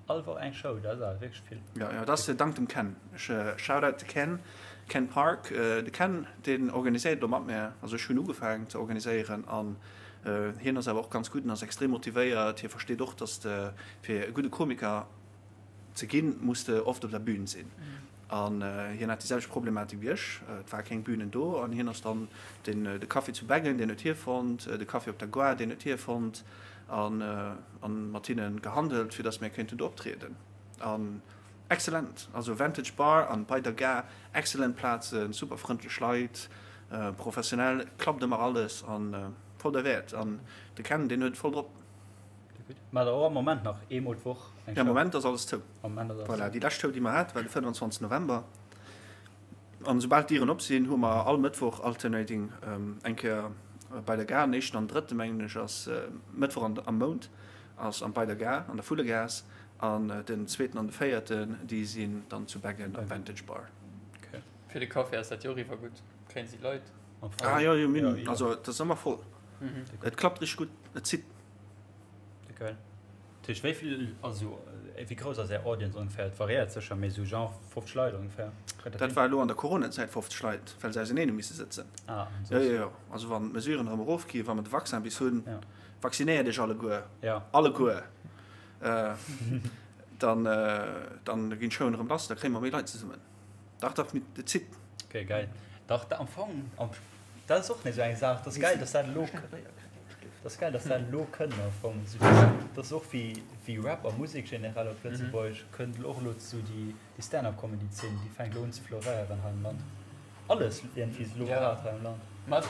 All Woch eng Show, dat ass awer wierklech vill. Jo, jo, dat ass dank dem Ken. Ech shout-out de Ken, Ken Park. De Ken, deen organiséiert elo mat mär. Also ech hunn ugefaangen ze organiséieren an hien ass awer och ganz gutt en ass extrem motivéiert. Hie versteet och, dass de fir e gudde Komiker ze ginn, muss de oft op der Bühn sinn. An hien hat déi selwecht Problematik wéi ech, et ware keng Bünen do an hien ass dann den de Café zu Beggen, deen huet hie fonnt, de Café op der Gare, deen huet hie fonnt an an mat hinne gehandelt, fir datt mir kéinten do optrieden. An excellent, also Vantage Bar an bei der Gare, excellent Plazen, super frëndlech Leit, professionell, klappt ëmmer alles an voll derwäert. An de Ken, deen huet et voll drop. Maacht der och am Moment nach eemol d'Woch eng Show? Am Moment ass alles zou. Am Moment ass alles zou. Voilà, déi lescht Show, déi mer haten, war de 25 November. An esoubal d'Dieren op sinn, hu mer all Mëttwoch alternating eng Kéier bei der Gare, den éischten an drëtte mengen ech ass Mëttwoch an am Mount ass am bei der Gare an der Vullegaass an den zweeten an de véierten, déi sinn dann zu Beggen am Vantage Bar. Okay. Fir de Café ass dat jo och iwwergutt, kréien si Leit. Ah jo, jo, mir hunn, also et ass ëmmer voll. Et klappt richteg gutt, et zitt. Geil. Dat heescht, wéi vill, also wéi grouss ass Är Audience ongeféier? Et variéiert sécher, mee esou genre 50 Leit ongeféier, kritt dat Dat hin? war elo an der Coronazäit 50 Leit, well se auseneen hu misse sëtzen. Ah, an Jo, soss? jo, jo. Also wann d'Mesuren erëm erofginn, wa mer de Vaccin bis hunn, Ja. vaccinéiert iech alleguer, Ja. alleguer, dann, dann ginn d'Showen erëm lass, da kréie mer méi Leit zesummen. Dach, dach, mee et zitt. Okay, geil. Dach, am Fong, dat ass och nees esou eng Saach, dat ass geil, dass dat elo, dat ass geil, dass dat elo kënnt am Fong. Dat ass och wéi, wéi Rap a Musek generell op Lëtzebuerg kënnt och elo esou déi, déi Stand-up-Comedy-Zeen, déi fänkt elo un ze floréieren hei am Land. Alles iergendwéi ass elo grad hei am Land. Ma jo,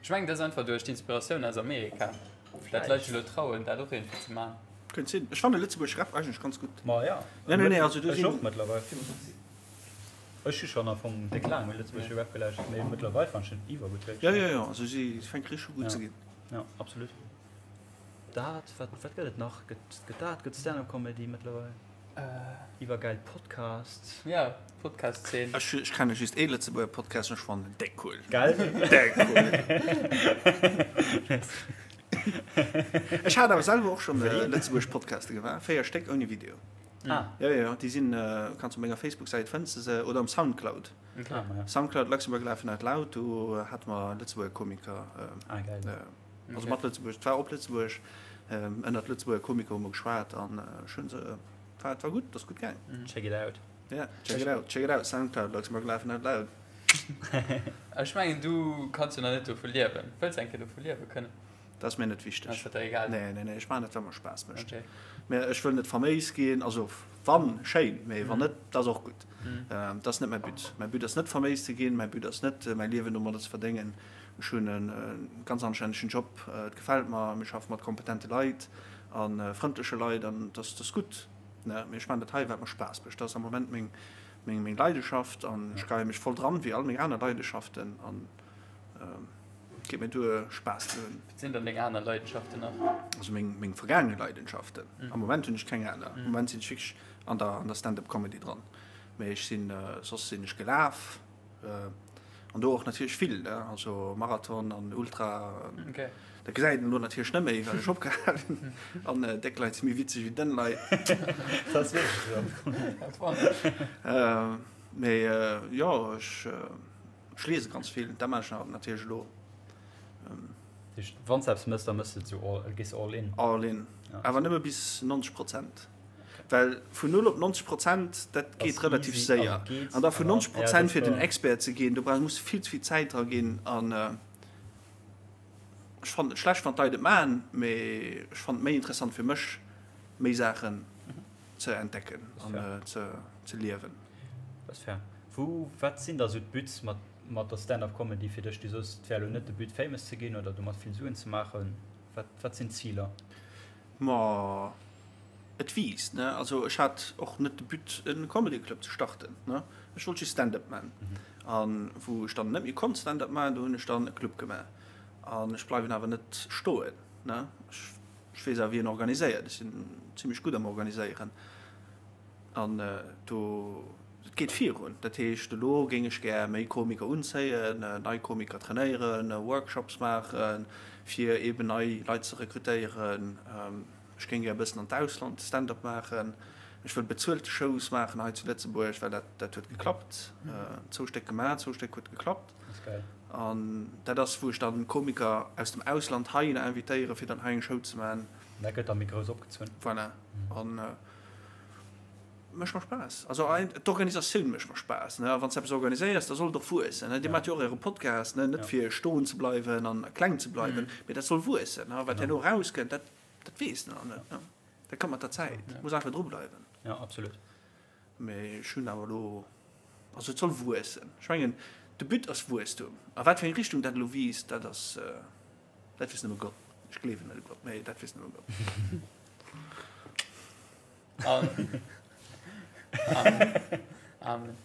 ech mengen, dat ass einfach duerch d'Inspiratioun aus Amerika, dat d'Leit sech elo trauen, dat och iergendwéi ze maachen. Kënnt sinn. Ech fanne Lëtzebuerg Rap eigentlech ganz gutt. Ma ja. Nee, nee, nee, also do sinn. Ech och mëttlerweil. Ech hu schonn am Fong déck laang méi lëtzebuergesche Rap gelauschtert, mee mëttlerweil fannen ech en iwwergutt wierklech. Jo, jo, jo, also si fänkt richteg u gutt ze ginn. Ja, absolut. Dat, wat, wat gëtt et nach? Gëtt, gëtt dat, gëtt Stand-up Comedy mëttlerweil? Iwwergäil Podcasts. Ja, Podcast-Zeen. Ech, ech kenne just ee Lëtzebuerger Podcast an ech fannen en déck cool. Gell? Déck cool. Ech hat awer selwer och schonn lëtzebuergesch Podcaste gemaach, 4 Stéck ouni Video. Ah. Jo, jo, déi sinn, kanns op menger Facebook-Säit fënns de se, oder um Soundcloud. Okay. Ah, ja. Soundcloud Luxembourg Laughing Out Loud, do hate mer Lëtzebuerger Komiker. Ah, geil. Also mat Lëtzebuerg, et war op Lëtzebuerg, ënnert Lëtzebuerger Komiker hu mer geschwat an ech hunn se, war, et war gutt, et ass gutt gaangen. Check it out. Ja, check it out, check it out, Soundcloud Luxembourg Laughing Out Loud. Ech mengen, du kanns jo nach net dovu liewen. Wëlls eng Kéier dovu liewe kënnen? Dat ass mir net wichteg. Ass dat der egal? Nee, nee, nee, ech maachen dat, well mer Spaass mécht. Okay. Mä ech wëll net faméis ginn. Also wann, schéin, mee wann net, dat ass och gutt. Dat ass net mäi But. Mäi But ass net faméis ze ginn. Mäi But ass net, mäi Liewen domadder ze verdéngen. Ech hunn e ganz anstännegen Job, et gefält mer, mir schaffe mat kompetente Leit a frëndleche Leit an dat ass gutt. Mee ech maachen dat hei, wat mer Spaass mécht. Dat ass am Moment meng, meng, meng Leidenschaft an ech geie mech voll dran, wéi all meng aner Leidenschaften an et geet mir duer, Spaass ze hunn. Wat sinn dann deng aner Leidenschaften nach? Also meng, meng vergaange Leidenschaften. Am Moment hunn ech keng aner. Am Moment sinn ech wierklech an der, an der Stand-up-Comedy dran. Mee ech sinn, soss sinn ech gelaf. An do och natierlech vill, ne, also Marathon an Ultra. Okay. Dat gesäit een elo natierlech net méi, well ech opgehalen hunn. An déck Leit si méi witzeg wéi dënn Leit. Dat ass wierklech esou. Mee jo, ech, ech liese ganz vill. Dat maachen ech natierlech elo. Dat heescht, wann s de eppes mëss, da mëss de et esou all, gees all in? All in. Awer nëmme bis 90 Prozent. Well vun 0 op 90 Prozent, dat geet relativ séier. An da vun 90 Prozent fir den Expert ze ginn, do brauch, muss vill ze vill Zäit dra ginn. An ech fannen et schlecht, wann d'Leit et maachen, mee ech fannen et méi interessant fir mech, méi Saachen ze entdecken an ze liewen. Dat ass fair. Wou, wat sinn da sou d'Buts mat, mat der Stand-up-Comedy fir dech? Du soos, et wär elo net de But famous ze ginn oder domat vill Suen ze maachen. Wat, wat sinn d'Ziler? Ma. Et wiisst, ne? Also ech hat och net de But e Comedy Club ze starten, ne? Ech wollt just Stand-up man. An wou ech dann net méi konnt Stand-up man, do hunn ech dann e Club gemaach. An ech bleiwen awer net stoen, ne? Ech, ech weess awer wéi een organiséiert. Ech sinn zimlech gutt am Organiséieren. An do, et geet virun. Dat heescht, elo géing ech gär méi Komiker unzéien, nei Komiker trainéieren, Workshops maachen, fir eeben nei Leit ze rekrutéieren. Ech géing gär e bëssen an d'Ausland Stand-up maachen. Ech wëll bezuelte Shows maachen hei zu Lëtzebuerg, well dat, dat huet geklappt. Zwou Stéck gemaach, zwou Stéck huet geklappt. An dat ass, wou ech dann Komiker aus dem Ausland heihinner invitéieren, fir dann hei eng Show ze maachen. Dat gëtt da méi grouss opgezunn. Voilà. An mécht mer Spaass. Also d'Organisatioun mécht mer Spaass. A wann s de eppes organiséiers, da soll et och wuessen. Dir maacht jo och äre Podcast, net fir stoen ze bleiwen an kleng ze bleiwen, mee dat soll wuessen. Wat herno erauskënnt, dat Dat weess en nach net, ne? Dat kënnt mat der Zäit. Ja. Muss einfach dru bleiwen. Ja, absolut. Mee ech hunn awer elo, also et soll wuessen. Ech mengen, de But ass Wuesstum. A wat fir eng Richtung dat elo wiisst, dat ass, dat weess nëmme Gott. Ech gleewen net u Gott, mee dat weess nëmme Gott. Amen. Amen. Amen.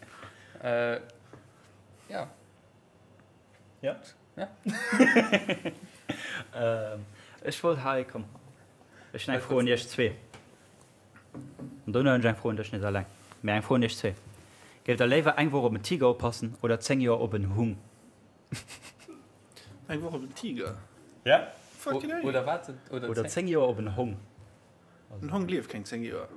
Äh, ja. Ja. Ja. Ech wollt hei, komm, ech hunn eng Fro un iech zwee. An dono hunn ech eng Fro un dech net eleng, mee eng Fro un iech zwee. Géift der léiwer eng Woch op en Tiger oppassen oder 10 Joer op en Hung? Eng Woch op en Tiger? Ja. Fucking hey. Oder wat? Oder 10? Oder 10 Joer op en Hong. En Hong lieft keng 10 Joer.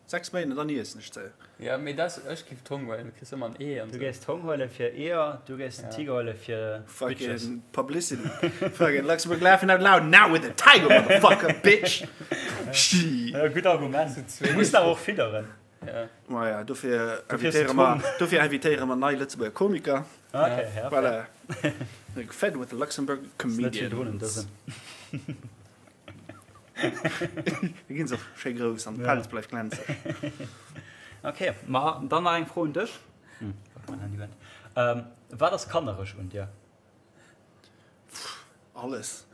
6 Méint an dann iessen ech se. Ja, mee dat, ech giff d'Hong huelen, du kriss ëmmer en Ee an Du géifs d'Hong huelen fir Eeër, du géifs den Tiger huelen fir Bitches. Fucking publicity. Fucking Luxembourg laughing out loud now with the tiger, motherfucker, bitch! Shit. Ja, gutt Argument. Du muss awer och fidderen. Ja. Maja, dofir Dofir hues du invitéiere mer, d'Hong. dofir invitéiere mer nei Lëtzebuerger Komiker. Ah, okay, ja, fair. Voilà. Fed with the Luxembourg Ass net vill drun un Comedians. dësem. Da ginn se och schéi grouss an d'Pelz bleift glänzeg. Ok, ma dann nach eng Fro un dech. Wat ass kannereg un dir? Alles.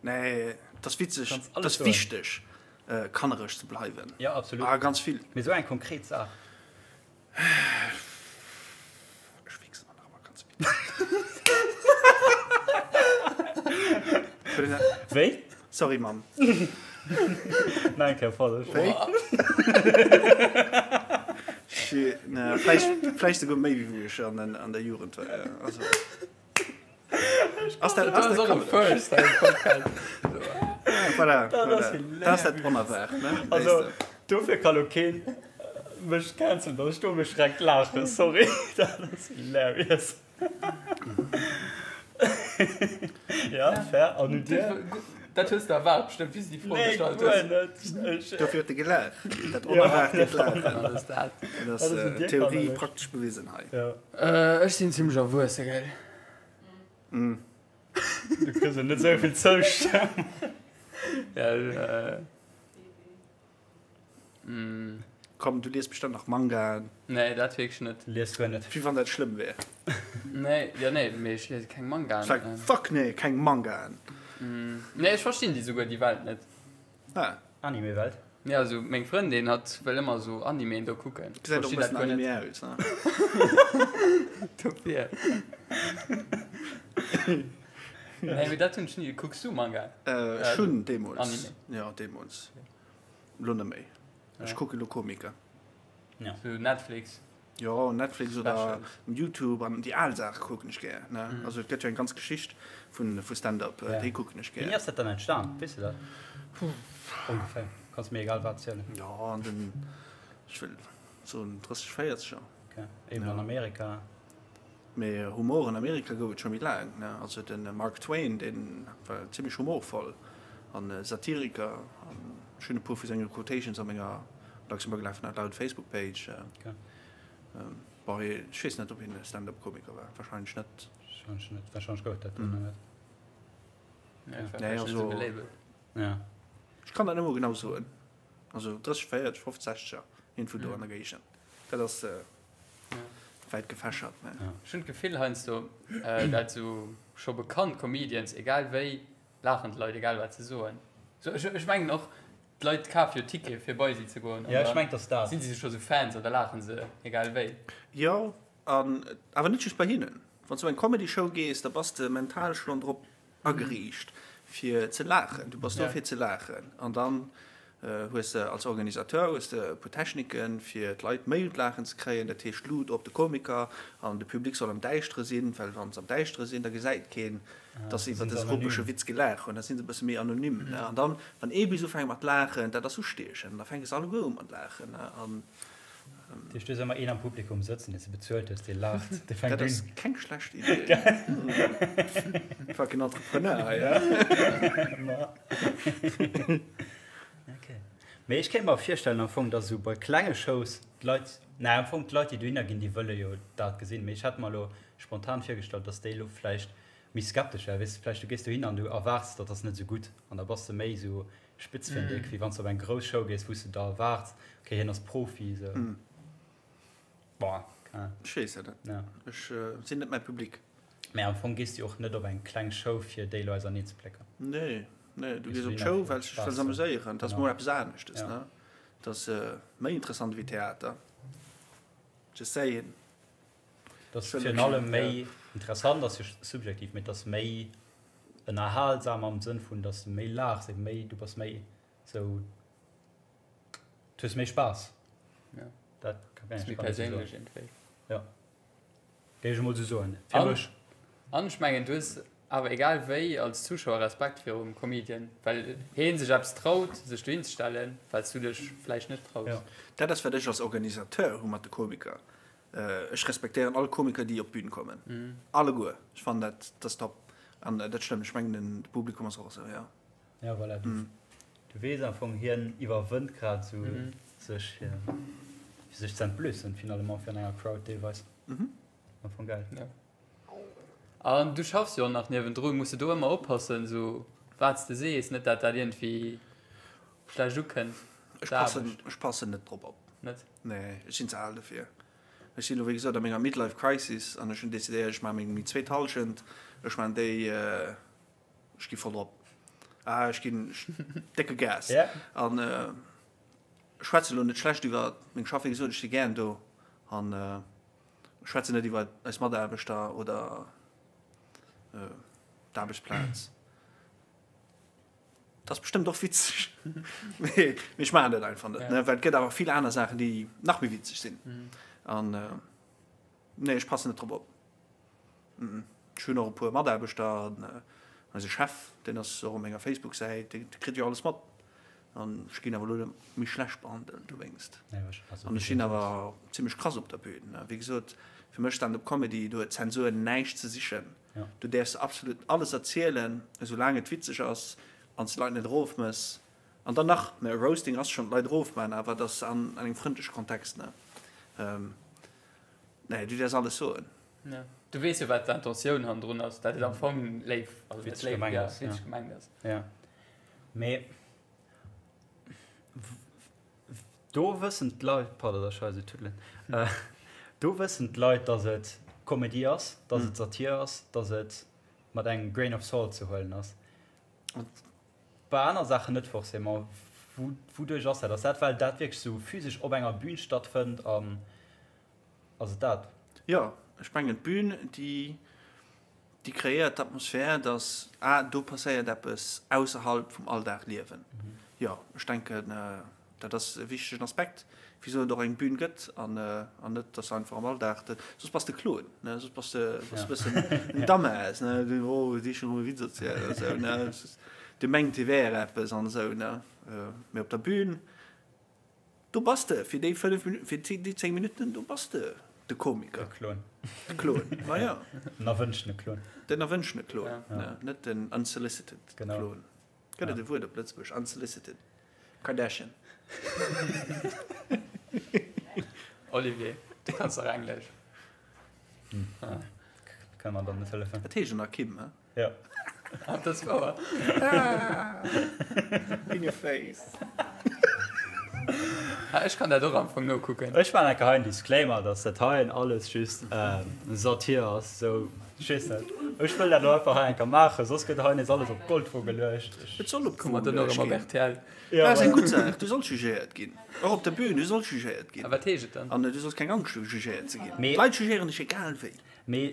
Nee, et ass witzeg, et ass wichteg, kannereg ze bleiwen. Jo, absolut. Ah, ganz vill. Mee esou eng konkret Saach. Ech wichsen an awer ganz vill. Wéi? Sorry Mamm. Nach eng Kéier falsch. Wéi? Shit, na, vläicht, vläicht souguer méi wéi wou ech an, an der Jugend war. Also. Ass dat, ass dat First am Podcast. Voilà, Dat ass voilà. hilarious. Dat ass dat Onerwaart, ne? Also, Weess de. dofir kann lo keen mech cancelen, dass ech do mech schreckt laachen. Sorry, dat ass hilarious. Ja, fair. An un dir? Dat hues de erwaart bestëmmt, wéi s de déi Fro Nee, gestallt guer hues. net. Ech, Dofir huet e gelaacht. Dat Onerwaart geet laachen. Dat ass dat. Dat ass Wat ass un dir Theorie kannereg? praktesch bewisen hei. Ja. Ech sinn zimmlech erwuesse, gell? Du kriss jo net esou vill Zoustëmmung. Ja, äh. Mm. Komm, du liest bestëmmt nach Mangaen. Nee, dat wierklech net. Lies guer net. Wéi wann dat schlëmm wär. Nee, ja nee, mee ech liese keng Mangaen. Fuck, fuck nee, keng Mangaen. Mm. Nee, ech verstinn déi souguer, déi Welt net. Ah. Anime-Welt? Ja, also meng Frëndin hat wëll ëmmer sou Animeen do kucken. Gesäit och e bëssen Anime aus, ne? Dofir. Nee, mee dat hunn ech ni. Kucks du Manga? Ech hunn deemools. Anime? Jo, deemools. Elo net méi. Ech kucke lo Komiker. Ja. Sou Netflix? Jo, Netflix oder Youtube an déi al Saache kucken ech gär. Ne? Mm. Also et gëtt jo eng ganz Geschicht vun, vu Stand-up, ja. déi kucken ech gär. Wéini ass dat dann entstan? Weess de dat? Ongeféier. Kanns mir egal wat zielen. Ja, an den, ech wëll soen 30, 40er. Okay. Eben ja. an Amerika. Mee Humor an Amerika gouf et scho méi laang. Ne? Also den Mark Twain, deen war zimmlech humorvoll an Satiriker. An ech hunn e puer vu senge Quotations a menger Luxembourg Laughing Out Loud Facebook Page. Okay. Bon, ech weess net, ob hien e Stand-up-Komiker war. Wahrscheinlech net. Wahrscheinlech net. Wahrscheinlech gouf et dat duerno net. Nee, Nee, also- gelabelt. Ja. Ech kann dat net mol genau soen. Also 30, 40, 50, 60er, iergendwou do an der Géigend. Dat ass wäit gefächert, mä. Ech hunn d'Gefill heiansdo, dat esou scho bekannt Comedians, egal wéi, laachen d'Leit, egal wat se soen. Ech mengen och. D'Leit kafe jo Tickete fir bei si ze goen. Ja, ech mengen, et ass dat. Sinn si scho sou Fans an da laache se egal wéi. Jo, an awer net just bei hinnen. Wann s du op eng Comedy-Show gees, da bass de mental schonn drop ageriicht fir ze laachen. Du bass do fir ze laachen. An dann hues de als Organisateur hues de e puer Techniken, fir d'Leit méi un d'Laachen ze kréien. Dat heescht Lut op de Komiker an de Public soll am Däischtere sinn, well wa se am Däischtere sinn, da gesäit keen, dass se iwwer dëse ruppege Witz gelaach hunn. Da si se e bësse méi anonym. An dann, wann ee bis ufänkt mat laachen, dat ass ustiechend, an da fänke se alleguer u mat laachen. An Dat heescht, du hues ëmmer een am Publikum sëtzen, deen s de bezuelt hues, dee laacht, dee fänkt un. Dat ass keng schlecht Idee. Fucking Entrepreneur hei, hä? Ok. Mee ech kéint mer virstellen am Fong, dass esou bei klenge Shows d'Leit, naja, am Fong d'Leit, déi dohinner ginn, déi wëlle jo dat gesinn. Mee ech hätt mer elo spontan virgestallt, dass déi elo vläicht méi skeptesch wären. Weess de, vläicht du gees dohinner an du erwaarts, dat ass net esou gutt an da bass de méi esou Spitzfindig, wéi wann s de op eng grouss Show gees, wou s de der erwaarts, okay, hien ass Profi, esou. Boah, keng Ahnung. Ech weess et net. Ja. Ech sinn net mäi Public. Mä am Fong gees de jo och net op eng kleng Show, fir déi elo auserneen ze plécken. Nee, nee, du gees op d'Show, well s de dech wëlls amuséieren. Dat ass mol eppes aneschtes, ne? Dat ass méi interessant ewéi Theater. Just saying. Dat ass virun allem méi interessant, ass jo subjektiv, mee et ass méi ënnerhalsam am Sënn vun, dass de méi laachs, eben méi, du bass méi sou, du hues méi Spaass. Ja. Dat kann ech méi perséinlech iergendwéi. Ja. Géif ech emol sou soen. Fir mech. An ech mengen, du hues awer egal wéi als Zuschauer Respekt virum Comedian, well hee sech eppes traut, sech dohin ze stellen, wat s du dech vläicht net traus. Ja. Dat ass, wat ech als Organisateur hu mat de Komiker. Ech respektéieren all Komiker déi op d'Bün kommen. Alleguer. Ech fannen dat dat ass top. An dat stëmmt, ech mengen de Publikum ass och esou, jo. Ja voilà, du, du weess am Fong, hien iwwerwënnt grad esou sech fir sech ze entblößen finalement virun enger Crowd deelweis. Am Fong geil. Ja. An du schaffs jo och nach niewendrun, muss de do ëmmer oppassen, esou wat s de sees, net dat dat iergendwéi schlecht ukënnt, Ech passen, ech passen net drop op. Net? Nee, ech sinn ze al dofir. Ech sinn elo wéi gesot a menger Midlife Crisis an ech hunn decidéiert, ech maache meng méi zweet Hallschent. Ech maachen déi, ech gi voll drop. Ah, ech ginn décke Gas. An ech schwätze elo net schlecht iwwer meng Schaff, wéi gesot, ech si gären do an ech schwätzen net iwwer eis Mataarbechter oder d'Aarbechtsplaz. Dat ass bestëmmt och witzeg, mee ech maachen dat einfach net, ne, well et gëtt awer vill aner Saachen, déi nach méi witzeg sinn. An nee, ech passen net drop op. Ech hunn och e puer Mataarbechter an eise Chef, deen ass och op menger Facebook-Säit, dee kritt jo alles mat. An ech ginn awer elo net méi schlecht behandelt dowéinst. An ech sinn awer zimmlech krass op der Bühn. Wéi gesot, fir mech Stand-up Comedy, do huet Zensur näischt ze sichen. Du däerfs absolut alles erzielen, esou laang et witzeg ass an s de d'Leit net erofmëss. An dann nach, ne, e Roasting ass schonn d'Leit erofmaachen, awer et ass an engem frëndleche Kontext, ne. Nee, du däerfs alles soen. Ja, du weess jo, wat d'Intentioun hannendrun ass, dat et am Fong léif, also witzeg gemengt ass. Witzeg gemengt ass. Ja. Mee Do wëssen d'Leit, pardon, dass ech hei esou tuddelen, do wëssen d'Leit, dass et Komedie ass, dass et Satir ass, dass et mat engem grain of salt ze huelen ass. Bei aner Saachen net forcément. Wouduerch ass dat? Ass dat, well dat wierklech esou physesch op enger Bühn stattfënnt an ass et dat? Jo, ech mengen d'Bühn, déi Déi kreéiert d'Atmosphär, dass, ah, do passéiert eppes ausserhalb vum Alldagliewen. Jo, ech denken, dat ass e wichtegen Aspekt, wisou et och eng Bühn gëtt an net, dass einfach am Alldag, soss bass de Klon, ne, soss bass de e bëssen en Dumbass, ne, deen, oh, dee schon erëm e Witz erzielt oder esou, ne, dee mengt, hie wär eppes an esou, ne. Mee op der Bühn, Do bass de fir déi 5 Minuten, fir déi 10 Minuten, do bass de de Komiker. De Klon. De Klon, ma ja. Den erwënschtene Klon. Den erwënschtene Klon, ja. Net den unsolicited Genau. Klon. Gëtt et e Wuert op Lëtzebuergesch? Unsolicited Kardashian. Olivier, du kanns dach Englesch. Kann mer dann net hëllefen. Dat heescht ënner Kim, he? Ja. Ah, dat ass wouer. In your face. Ah, ech kann dat och am Fong nokucken. Ech maachen enke hei en Disclaimer, dass dat heien alles just Satir ass. Sou. Ech weess net. Ech wëll dat elo einfach hei eng Kéier maachen, soss gëtt hei nees alles op d'Goldwo geluecht. Et soll op Komme d'Wo mer dann och geluecht ëmmer op ginn. rtl. Ja, Dat ass eng voilà. gutt Saach. Du solls jugéiert ginn. Och op der Bühn, du solls jugéiert A ginn. wat heescht et dann? An du solls keng Angscht hunn, jugéiert ze ginn. Mee, D'Leit jugéieren dech egal wéi. mee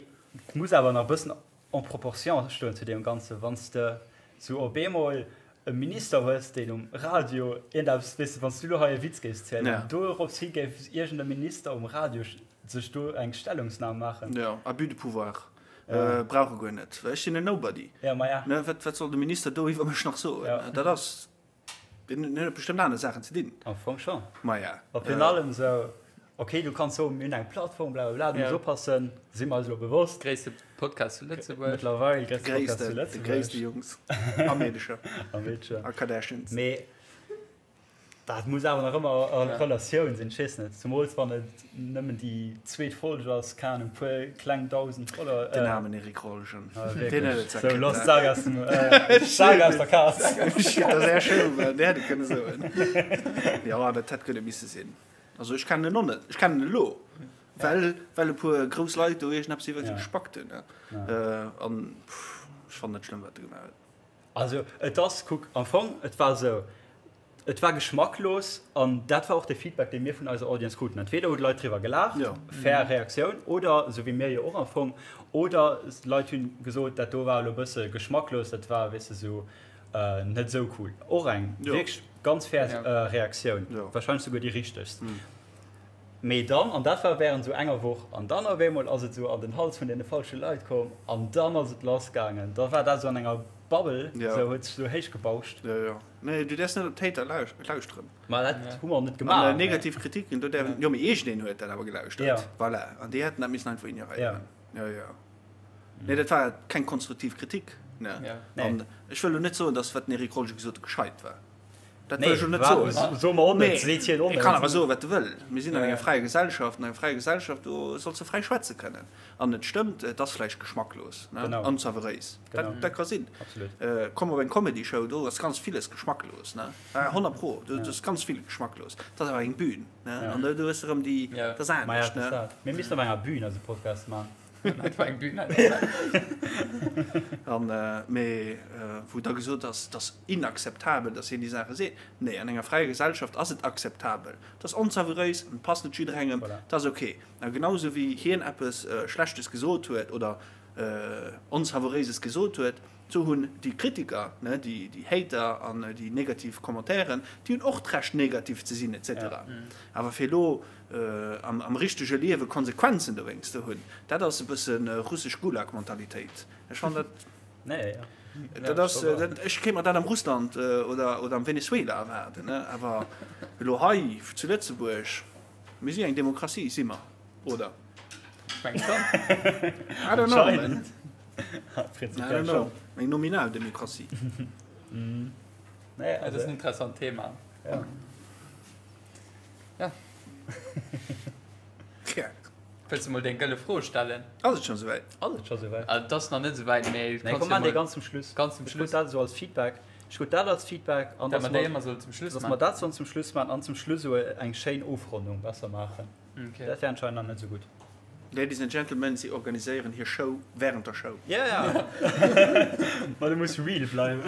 et muss awer nach e bëssen en proportion stoen zu deem Ganzen. Wann s de sou op eemol e Minister hues, deen um Radio iergendeppes, weess de, wann s du elo hei e Witz géifs zielen an dorops hi géif iergende Minister um Radio sech do eng Stellungsnam maachen. Jo, abus de pouvoir brauch e guer net, well ech sinn en Nobody. Jo, ma ja. Wat, wat soll de Minister do iwwer mech nach soen? Dat ass, deen huet bestëmmt aner Saachen ze dinn. Am Fong schonn. Ma ja. A virun allem esou, ok, du kanns soen, mir hunn eng Plattform, blablabla, du muss oppassen, si mer eis elo bewosst. Gréisste Podcast zu Lëtzebuerg. Mëttlerweil gréisste Podcast zu Gréisste, de Lëtzebuerg. gréisste Jungs a Meedecher. A Meedcher. A Kardashians. Mee dat muss awer nach ëmmer a Relatioun sinn, ech weess net, zemools wann et nëmmen déi zweet Folg ass, keng Ahnung, puer kleng 1.000 Follower. Den aarmen Eric Rolgen. Ah, Deen wierklech. huet et Sou, zerkritt, looss ne? d'Saach aus dem, d'Saach aus der Kaz. Dat ass är Show, well dee hätt et kënne soen. Jo, dat hätt kënne misse sinn. Also ech kennen en och net, ech kennen en elo, well, well e puer grouss Leit do iergendeppes iwwert hie gespackt hunn. An ech fannen net schlëmm, wat e gemaach huet. Also et ass, kuck, am Fong, et war esou, et war geschmacklos an dat war och de Feedback, dee mir vun eiser Audience kruten. Entweder hu d'Leit driwwer gelaacht, fair Reaktioun, oder, esou wéi mir jo och am Fong, oder d'Leit hu gesot, dat do war elo e bësse geschmacklos, dat war, weess de, esou net esou cool. Och eng wierklech ganz fair Reaktioun, warscheinlech souguer déi richtegst. Mee dann, an dat war während esou enger Woch, an dann op eemol ass et esou an den Hals vun deene falsche Leit komm an dann ass et lass gaangen. Da war dat esou an enger Bubble, esou huet sech esou héich gebauscht. Jo, jo. Nee, du däerfs net op d'Hater lauschteren. Ma dat hu mer och net gemaach. An negativ Kritiken, do däerf, jo, mee iergendeen huet dat awer gelauschtert. Voilà. An déi hätten dat missen einfach ignoréieren. Jo, jo. Nee, dat war keng konstruktiv Kritik, ne? An ech wëll elo net soen, datt wat den Eric Rolgen gesot huet gescheit war. Dat wëll ech elo net soen. Soe mer och net, seet hien och net. E kann awer soen, wat e wëll. Mir sinn an enger fräier Gesellschaft. An enger fräier Gesellschaft, do solls de fräi schwätze kënnen. An et stëmmt, et ass vläicht geschmacklos, ne, onsavouréis. Dat, dat ka sinn. Komm op eng Comedy-Show, do ass ganz villes geschmacklos, ne, 100 pro, do ass ganz vill geschmacklos. Dat ass awer eng Bühn, ne, an do hues de erëm déi, dat ass anescht, ne. Mir missten op enger Bühn eise Podcast maachen. An, mee wou da gesot ass, et ass inakzeptabel, datt hien déi Saache seet. Nee, an enger fräier Gesellschaft ass et akzeptabel. Et ass onsavouréis an et passt net jidderengem, dat ass ok. A genau esou wéi hien eppes Schlechtes gesot huet oder Onsavouréises gesot huet, esou hunn déi Kritiker, déi Hater an déi negativ Commentairen, déi hunn och d'Recht negativ ze sinn et cetera. Awer fir elo am richtege Liewe Konsequenzen dowéinst ze hunn, dat ass e bësse russesch Gulag-Mentalitéit. Ech fannen dat, dat ass, ech kéint mer dat am Russland oder am Venezuela erwaarden, awer elo hei zu Lëtzebuerg, mir si eng Demokratie, si mer, oder? Ech mengen schon. I don't know, man. Prinzipiell I don't know. schon. Eng nominal Demokratie. Nee, Dat ass also, en interessant Thema. ja. Ja. Ja. Wëlls du mol deng gëlle Fro stellen? Ass et schon souwäit? Ass et scho souwäit? Also, et ass nach net souwäit, mee Nee, kanns komm, jo maan déi mol ganz zum Schluss. ganz zum Ech Schluss. krut dat esou als Feedback. Ech krut dat als Feedback an Dat dass mer déi mer, ëmmer sollen zum Schluss dass mer maachen. dat sollen zum Schluss maachen an zum Schluss esou eng schéin Ofronnung besser maachen. Okay. Dat wär anscheinend nach net esou gutt. Ladies and Gentlemen, si organiséieren hir Show während der Show. Ja, ja. Ma du muss real bleiwen.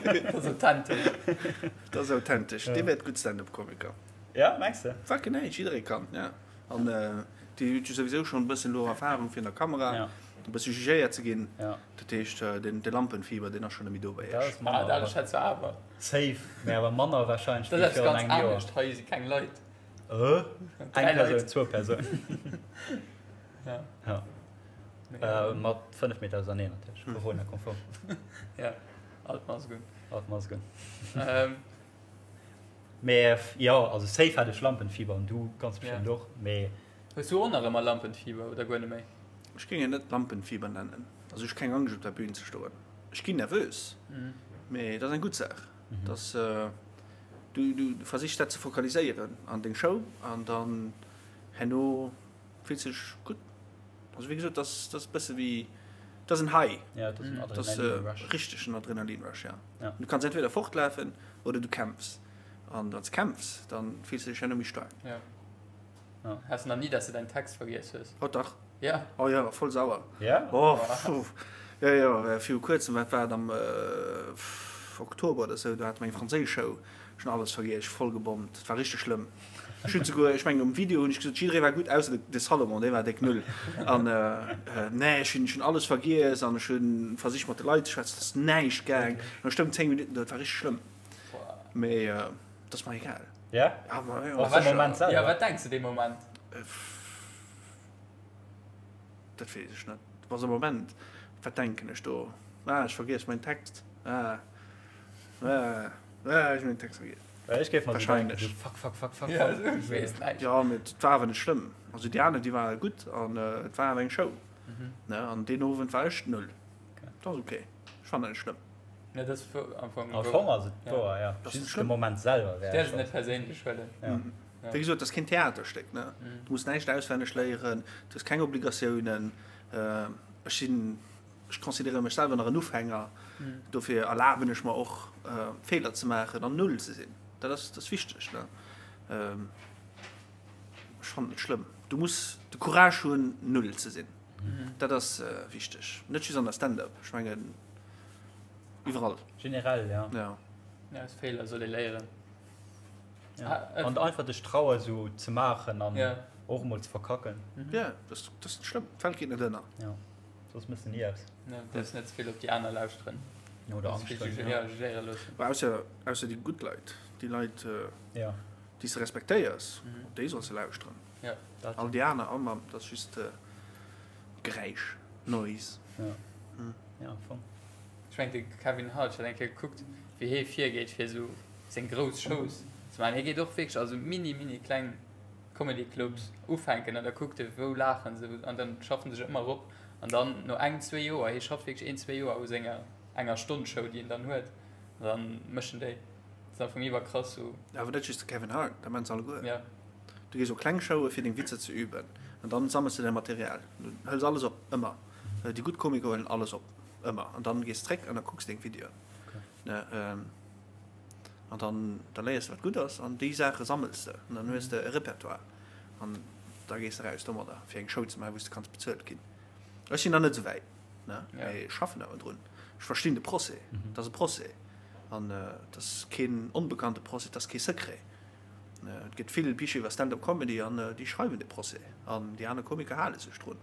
Dat ass authentesch. Dat ass authentesch. Dee wäert gutt Stand-up-Komiker. Ja, mengs de? Fucking hey, jidderee kann, ja. An déi huet jo souwisou schonn e bëssen elo Erfahrung virun der Kamera, Ja. e bësse jugéiert ze ginn. Ja. Dat heescht, den, de Lampenfieber, deen ass schonn net méi do bei Dat iech. ass Ah, manner, dat awer. schätze awer. Safe, mee awer manner warscheinlech Dat wéi ass eppes virun ganz engem Joer. anescht. Hei si keng Leit. Äh? Eng Persoun, zwou Persounen. Ja. Ja. Äh, mat 5 Meter auserneen natierlech, Corona-konform. Ja, all d'Masken. All d'Masken. Ähm. Mee jo, also safe hat ech Lampenfieber an du ganz bestimmt Ja. och, mee. Hues du och nach ëmmer Lampenfieber oder guer net méi? Ech géing et net Lampenfieber nennen. Also ech hu keng Angscht op der Bühn ze stoen. Ech ginn nervös, mee dat ass eng gutt Saach. Dass du du versichs dat ze fokaliséieren an deng Show an dann herno fills de dech gutt. Also wéi gesot, dat ass dat ass e bësse wéi, dat ass en High. Ja, dat ass en Dat ass Adrenalinrush. richteg en Adrenalinrush, ja. Ja. Du kanns entweder fortlafen oder du kämpfs. An wann s de kämpfs, dann fills de dech herno méi staark. Ja. Ja. Has de nach ni, dass de däin Text vergiess hues? Oh dach. Ja. Oh jo, voll sauer. Ja? Oh, pff. Jo, jo, viru kuerzem, wat war et, am Oktober oder sou, do hate mer eng franséisch Show. Ech hunn alles vergiess, ech voll gebommt. Et war richteg schlëmm. Ech hunn souguer, ech mengen um Video hunn ech gesot, jidderee war gutt, ausser de, de Salomon, dee war déck null. An nee, ech hunn, ech hunn alles vergiess an ech hunn versicht mat de Leit ze schwätzen, et ass näischt gaang. An ech stoung 10 Minutten do, et war richteg schlëmm. Mee et ass mer egal. Ja? Ja, ma jo, Och am sécher. Moment selwer? Ja, wat denks de dee Moment? Dat weess ech net. Was am Moment, wat denken ech do? Ah, ech vergiess mäin Text. Ah, ah, ah, ech hunn mäin Text vergiess. Well ech géif mer esou denken, Wahrscheinlech. esou fuck, fuck, fuck, fuck, Ja, fuck. ech weess näischt. Jo, mee et war awer net schlëmm. Also déi aner, déi ware gutt an et war awer eng Show. Ne, an deen Owend war ech null. Dat ass ok. Ech fannen et net schlëmm. Ne, dat ass am Fong Am Fong ass et wouer, ja. Dat ass net Just de schlëmm. Moment selwer wär Däerfs schonn. et net perséinlech huelen. Ja. Ja. Wéi gesot, dat ass keen Theaterstéck, ne? Du muss näischt auswenneg léieren, du hues keng Obligatiounen. Ech sinn, ech consideréiere mech selwer nach en Ufänger, dofir erlaben ech mer och, Feeler ze maachen an null ze sinn. Dat ass, dat ass wichteg, ne? Ech fannen et net schlëmm. Du muss de Courage hunn, null ze sinn. Dat ass wichteg. Net just an der Stand-up, ech mengen iwwerall. Generell, ja. Ja. Ja, aus Feeler soll ee léieren. Ja. An einfach dech traue sou ze maachen an ja. och emol ze verkacken. Mhm. Ja, dat ass net schlëmm. D'Welt geet net ënner. Ja. Soss mëss de ni eppes. Ja, du däerfs net ze vill op déi aner lauschteren. Oder Angscht hunn. Ja, jugéiere loossen. Ausser, ausser déi gutt Leit, déi Leit, äh, ja. déi s de respektéiers, mhm. op déi solls de lauschteren. Ja. Dat. All déi aner, oh Mann, dat ass just äh, Geräisch, Noise. Ja. Mhm. Ja, voll. Ech mengen de Kevin Hart, ech hat eng Kéier gekuckt, wéi hee virgeet fir esou seng grouss Shows ze maachen. Hie geet och wierklech a sou mini mini kleng Comedy Clubs ufänken an da kuckt e wou laachen se an dann schafft en sech ëmmer erop an dann no eng zwee Joer, hie schafft wierklech een zwee Joer u senger enger Stonn Show déi en dann huet an dann mécht en déi. Dat ass am Fong iwwerkrass sou. Awer net just de Kevin Hart, dat maachen se alleguer. Ja. Du gees op kleng Showe fir deng Witzer ze üben an dann sammels de däi Material. Du hëls alles op, ëmmer. Déi gutt Komiker huelen alles op, ëmmer. An dann gees zréck an da kucks deng Videoen. Ne, an dann da léiers de wat gutt ass an déi Saache sammels de an dann hues de e Repertoire an da gees de raus domadder fir eng Show ze maachen, wou s de kanns bezuelt ginn. Ech sinn nach net esou wäit, ne, mee ech schaffen awer drun. Ech verstinn de Procès, et ass e Procès an et ass keen onbekannte Procès, et ass kee Secret. Et gëtt vill Bicher iwwer Stand-up Comedy an déi schreiwen de Procès an déi aner Komiker hale sech drun.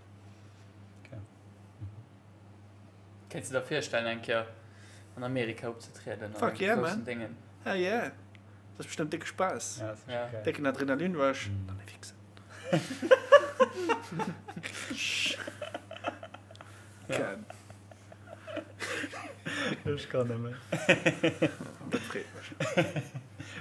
Kéints de der virstellen eng Kéier an Amerika opzetrieden an Fuck engem yeah, groussen man. Déngen? Hell yeah. Dat ass bestëmmt décke Spaass. Ja, dat ass Ja. geil. Décken Adrenalinrush. Dann e Wichsen. Ja. Geil. Ech kann net méi. Dat freet mech.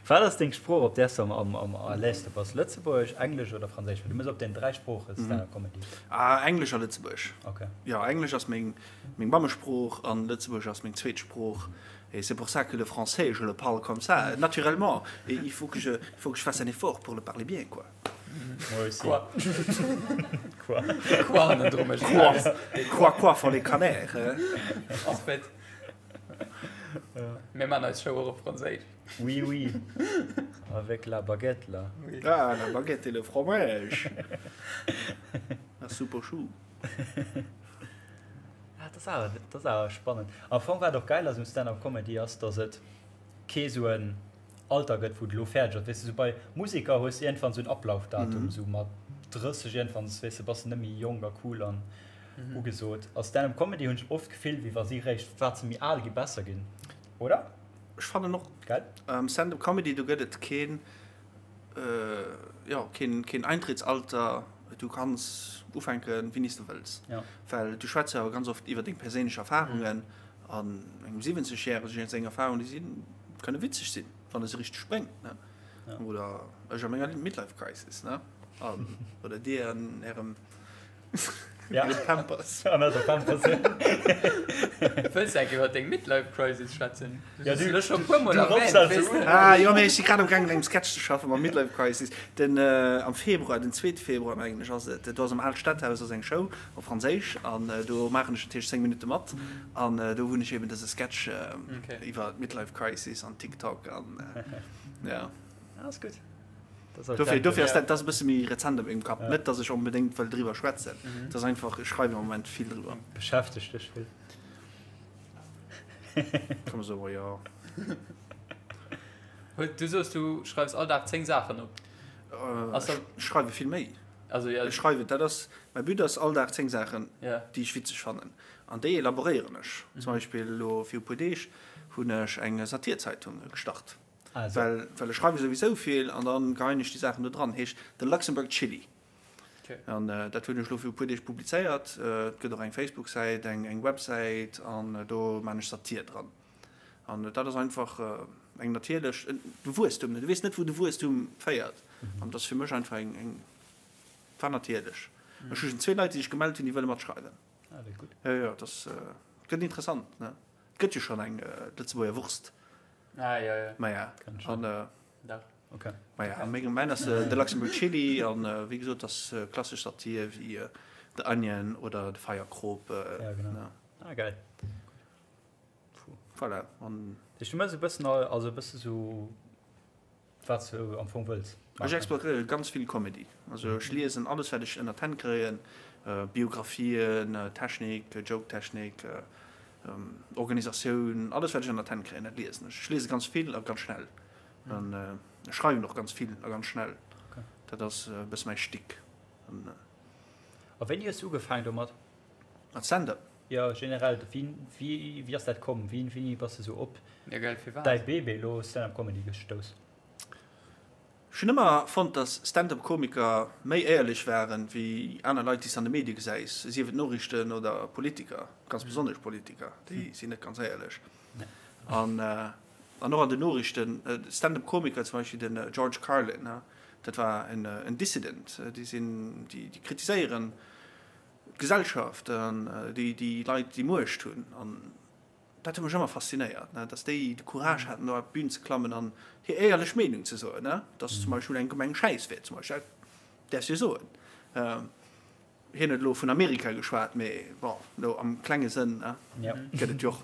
Wat ass deng Sprooch, op där s de am, am, am allerléifste bass? Lëtzebuergesch, Englesch oder Franséisch? Well du méchs op den 3 Sprooche Stand-up Comedy. Ah, Englesch a Lëtzebuergesch. Okay. Jo, Englesch ass meng, meng Mammesprooch an Lëtzebuergesch ass meng zweet Sprooch. Et c'est pour ça que le français, je le parle comme ça, naturellement. Et il faut que je, il faut que je fasse un effort pour le parler bien, quoi. Moi aussi. Quoi? Quoi? Quoi an den Drummesch? Quoi? Quoi, quoi for les Canaires, hein? En fait. Mir man eis Show och op Franséisch. Oui, oui. Avec la baguette, là. Oui. Ah, la baguette et le fromage. La soupe aux choux. Ah, dat ass awer, dat ass awer spannend. Am Fong, wat och geil ass um Stand-up Comedy, ass, dass et kee sou en Alter gëtt, wou et elo fäerdeg ass. Weess de, sou bei Museker hues de iergendwann sou en Ablaufdatum, sou mat 30 iergendwann, weess de, bass de net méi jonk a cool an ugesot. A Stand-up Comedy hunn ech oft d'Gefill, wéi wa si réischt, wat se méi al gi, besser ginn. Oder? Ech fannen och, Gell? Stand-up Comedy, do gëtt et keen, jo, keen, keen Eintrittsalter. Du kanns ufänken, wéini s de wëlls. Ja. Well du schwätz jo awer ganz oft iwwer deng perséinlech Erfarungen an engem 70 järegen seng Erfarungen, déi sinn, kënne witzeg sinn, wann e se richteg bréngt, ne? Ja. Oder ech a menger Midlife Crisis, ne? An, oder dir an ärem Ja. Ärem Pampers. An eiser Pampers, ja. Wëlls de eng Kéier iwwer deng Midlife Crisis schwätzen? Du Ja, hues du- se elo scho e puer Mol du erwähnt, roffs dat weess sou de. un. Ah jo, mee ech si grad am gaangen un engem Sketch ze schaffen mam Midlife Crisis. Den am Februar, den zweete Februar mengen ech ass et, do ass am Aalt Stadhaus ass eng Show op Franséisch an do maachen ech natierlech 10 Minutte mat an do hunn ech eben dëse Sketch Okay. iwwer d'Midlife Crisis an TikTok an ja. Ah, ass gutt. Dofir, dofir ass dat, dat ass e bësse méi rezent a mengem Kapp. Net, datt ech onbedéngt wëll driwwer schwätzen. Et ass einfach, ech schreiwen am Moment vill driwwer. Beschäftegt dech vill. Kann man soen, jo. Du soos, du schreifs all Dag 10 Saachen op. Ech schreiwe vill méi. Also, ja. Ech schreiwen, dat ass, mäi But ass all Dag 10 Saachen, déi ech witzeg fannen. An déi elaboréieren ech. Zum Beispill elo viru puer Deeg hunn ech eng Satirzeitung gestart. Well, well ech schreiwe souwisou vill an da geheien ech déi Saachen do dran. Heescht The Luxembourg Chili. An dat hunn ech elo viru puer Deeg publizéiert. Et gëtt och eng Facebook-Säit, eng Websäit an do maan ech Satir dran. An dat ass einfach eng natierlech, de Wuesstum, du weess net wou de Wuesstum féiert. An dat ass fir mech einfach eng, eng, war natierlech. Ech hu schon zwee Leit, déi sech gemellt hunn, déi wëlle matschreiwen. Ah, dat gutt. Jo, jo, dat ass, gëtt interessant, ne? Et gëtt jo schonn eng Lëtzebuerger Wurst. Ah, jo, jo. Maja, an, Dach. Okay. Maja, a mengem, mäin ass de Luxembourg Chili an, wéi gesot, dat ass klassesch Satir wéi The Onion oder de Feierkrop. Ja, genau. Ah, geil. Voilà, an. Dat heescht, du méchs e bëssen all, also e bësse sou, wat s du am Fong wëlls maachen? Ech exploitéiere ganz vill Comedy. Also ech liesen alles, wat ech ënner d'Hänn kréien, Biographien, Technik, Joke-Technik, Organisatioun, alles wat ech ënner d'Hänn kréien, dat liesen ech. Ech liese ganz vill a ganz schnell. An ech schreiwen och ganz vill a ganz schnell. Dat ass e bësse mäi Shtick. A wéini hues du ugefaangen domat? Mat Stand-up? Jo, generell, wéi wéi ass dat komm? Wéi wéini bass de sou op Ja gell, firwat? däi Bébé elo Stand-up Comedy gestouss? Ech hunn ëmmer fonnt, dass Stand-up Komiker méi éierlech waren wéi aner Leit, déi s de an de Medie gesäis, sief et Noriichten oder Politiker, ganz besonnesch Politiker, déi sinn net ganz éierlech. An an och an den Noriichten, Stand-up Komiker, zum Beispill den George Carlin, dat war en Dissident, déi sinn, déi kritiséieren d'Gesellschaft an déi déi Leit déi Muecht hunn an dat huet mech ëmmer faszinéiert, ne, dass déi de Courage haten do op d'Bün ze klammen an hir éierlech Meenung ze soen, ne, dass zum Beispill eng Gemeng schäiss wier zum Beispill, dat däerfs jo soen. Hien huet elo vun Amerika geschwat, mee bon, elo am klenge Sënn, ne, gëtt et jo och.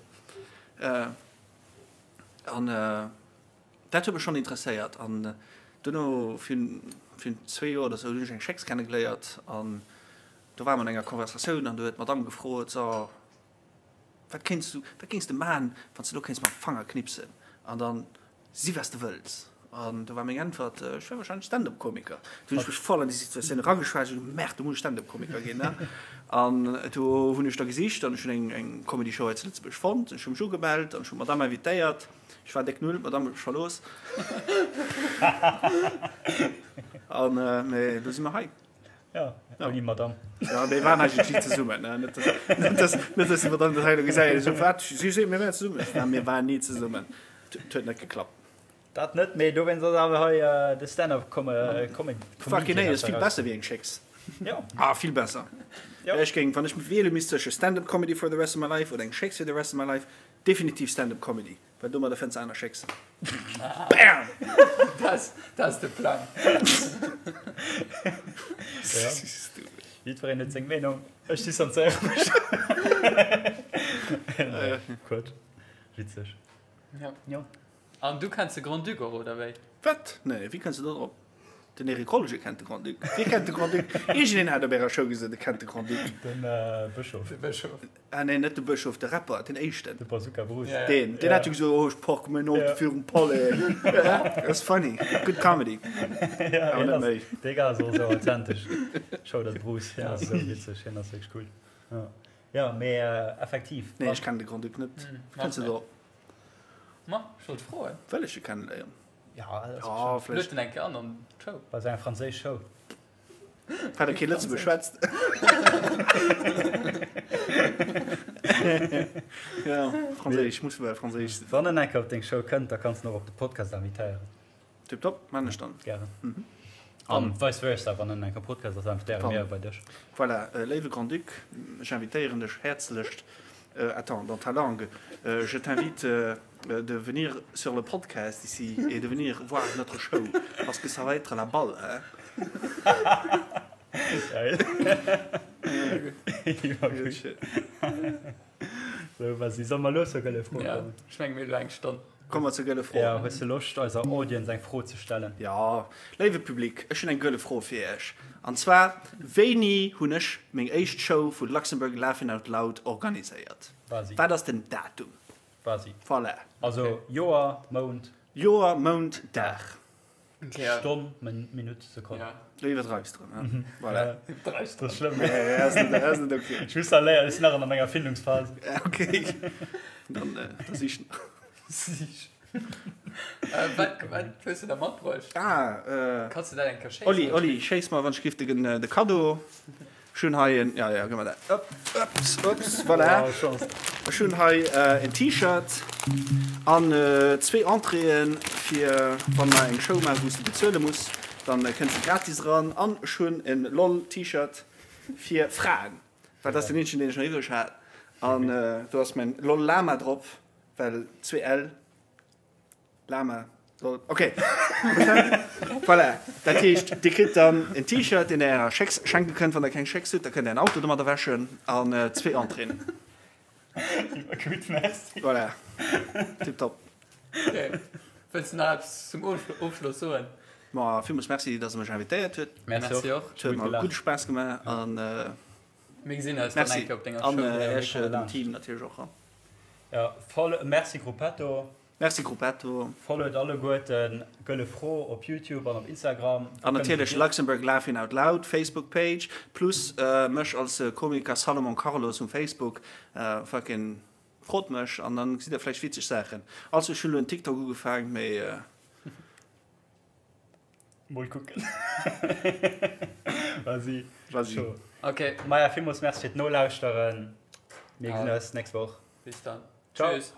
An dat huet mech schonn interesséiert an duerno virun zwee Joer oder sou hunn ech eng Schécks kennegeléiert an Do ware mer an enger Konversatioun an do huet d'Madame gefrot, So, wat kéints du, wat géings de maachen, wann s de elo kéints mam Fanger knipsen an dann si wat s de wëlls? An do war meng Äntwert, Ech wär wahrscheinlech Stand-up-Komiker. Du hunn ech mech voll an déi Situatioun erageschwat, ech hunn gesot, Merde, do muss ech Stand-up-Komiker ginn, ne? An do hunn ech da gesicht an ech hunn eng, eng Comedy-Show hei zu Lëtzebuerg fonnt. Ech hu mech ugemellt an ech hunn d'Madame invitéiert. Ech war déck null, d'Madame huet mech verlooss. An, mee elo si mer hei. Ja, ouni Madame. Ja, mir waren eigentlech ni zesummen. Ne? Net, dass, net, dass, net, dass die Madame dat hei elo gesäit. Ech so, wat? Si seet, mir wären zesummen. Ech, Nein, mir waren ni zesummen. Et huet net geklappt. Dat net, mee dowéinst ass awer hei äh, de Stand-up Com äh, Comedy. Fucking hey, ass vill besser wéi eng Schécks. Ja. Ah, vill besser. Ja. Ech géing, wann ech wiele misst zwësche Stand-up Comedy for the rest of my life oder eng Schécks for the rest of my life, definitiv Stand-up Comedy. Well domadder fënns de aner Schécks. Bam! Dat ass de Plang. Ja. Jiddwereen huet seng Meenung. Ech distanzéiere mech. Quatsch. Witzeg. Ja. Jo. An du kenns de Grand-Duc och, oder wéi? Wat? Nee, wéi kënns de do drop? Den Eric Rolger kennt de Grand-Duc. Wie kennt de Grand-Duc? Iergendeen hat op ärer Show gesot, e kennt de Grand-Duc. Den Bëschof. De Bëschof. Ah nee, net de Bëschof, de Rapper, den éischten. De Bazooka Bruce. Ja, ja. Deen, deen hat jo gesot, oh, ech parke mäin Auto virum Palais. Dat ass funny. Good comedy. Ja, Awer hien net ass, méi. dee Gars ass och esou authentesch. Shoutout Bruce, hien ass esou witzeg, hien ass wierklech cool. Ja, ja mee effektiv. Nee, ech kennen de Grand-Duc net. Wéi kënns de drop? Ma, ech wollt froen. Wëll ech e kenneléieren? Ja, dat ass Ja, bestimmt. vläicht. Lued en eng Kéier an an d'Show. Bei senger franséisch Show. Well e kee Lëtzebuerg schwätzt. Ja, Franséisch, muss well Franséisch sinn. Wann en eng Kéier op deng Show kënnt, da kanns de en och op de Podcast invitéieren. Tiptop, man ech dann. Gären. An vice versa, wann en eng Kéier Podcast ass, invitéiere mir bei dech. Voilà, léiwe Grand-Duc, ech invitéieren dech häerzlechst, attends, dans ta langue, je t'invite de venir sur le podcast ici et de venir voir notre show, parce que ça va être la balle, hein. Geil. Sou, vas-y, solle mer lues zur gëlle Fro Ja, kommen? ech menge mir hu elo eng Stonn. Komme mer zur gëlle Fro. Ja, hues de Loscht eiser Audience eng Fro ze stellen? Jo, léiwe Public, ech hunn eng gëlle Fro fir iech. An zwar, Wéini hunn ech meng éischt Show vu Luxembourg Laughing Out Loud organiséiert? Wat ass den Datum? Quasi. Voilà. Also Joer, Mount. Joer, Mount, Dag. Stonn, Minutt, Sekonn. Ja. Du iwwerdreiws drëm, he? Voilà. Iwwerdreiws drëm. Dat ass schlëmm. Ja, ja, ass net, ass net okay. Ech muss nach léieren, ech sinn nach an menger Findungsphase. Ja, okay. Dann, äh, da sich nach. Sich. Äh, wat, wat hues du da matbruecht? Ah, äh. Kanns du dat eng Kéier schéissen? Oli, Oli, schéiss mer, wann ech giff de, de Cadeau. Ech hunn hei en, ja, ja, gëmm mer dat. Upp, ups, ups, voilà. Ech hunn hei en T-Shirt an zwee Entréeën fir wann mer eng Show maachen, wou s de bezuele muss, dann kënns de gratis eran. An ech hunn en LOL-T-Shirt fir Fraen, well dat ass den eenzegen, deen ech nach iwwreg hat. An do ass mäin LOL-Lama drop, well zwee L. Lama, lol, ok. Voilà, dat heescht, Dir kritt dann en T-Shirt, deen Der Ärer Schécks schenke kënnt. Wann Der keng Schécks hutt, da kënnt Der en Auto domadder wäschen an zwee Entréeën. Gutt, merci. Voilà, tiptop. Ok, wëlls de nach eppes zum Ofschloss soen? Ma villmools Merci, dass Der mech invitéiert hutt. Merci och. Et huet mer gudde Spaass gemaach an Mir gesinn eis dann eng Merci Kéier op denger Show. an Iech, dem Team natierlech och. Jo, voll Merci Gruppetto. Merci Gruppetto. Followt alleguerten Gëlle Fro op YouTube an op Instagram. An natierlech Luxembourg Laughing Out Loud Facebook Page plus mech als Komiker Salomon Carlos um Facebook. Fucking frot mech an dann gesitt der vläicht witzeg Saachen. Also ech hunn elo en TikTok ugefaang mee. Mol kucken. Vas-y. Vas-y. Ok. Maja, villmools Merci fir d'Nolauschteren. Mir gesinn eis nächst Woch. Bis dann. Ciao. Tschüss.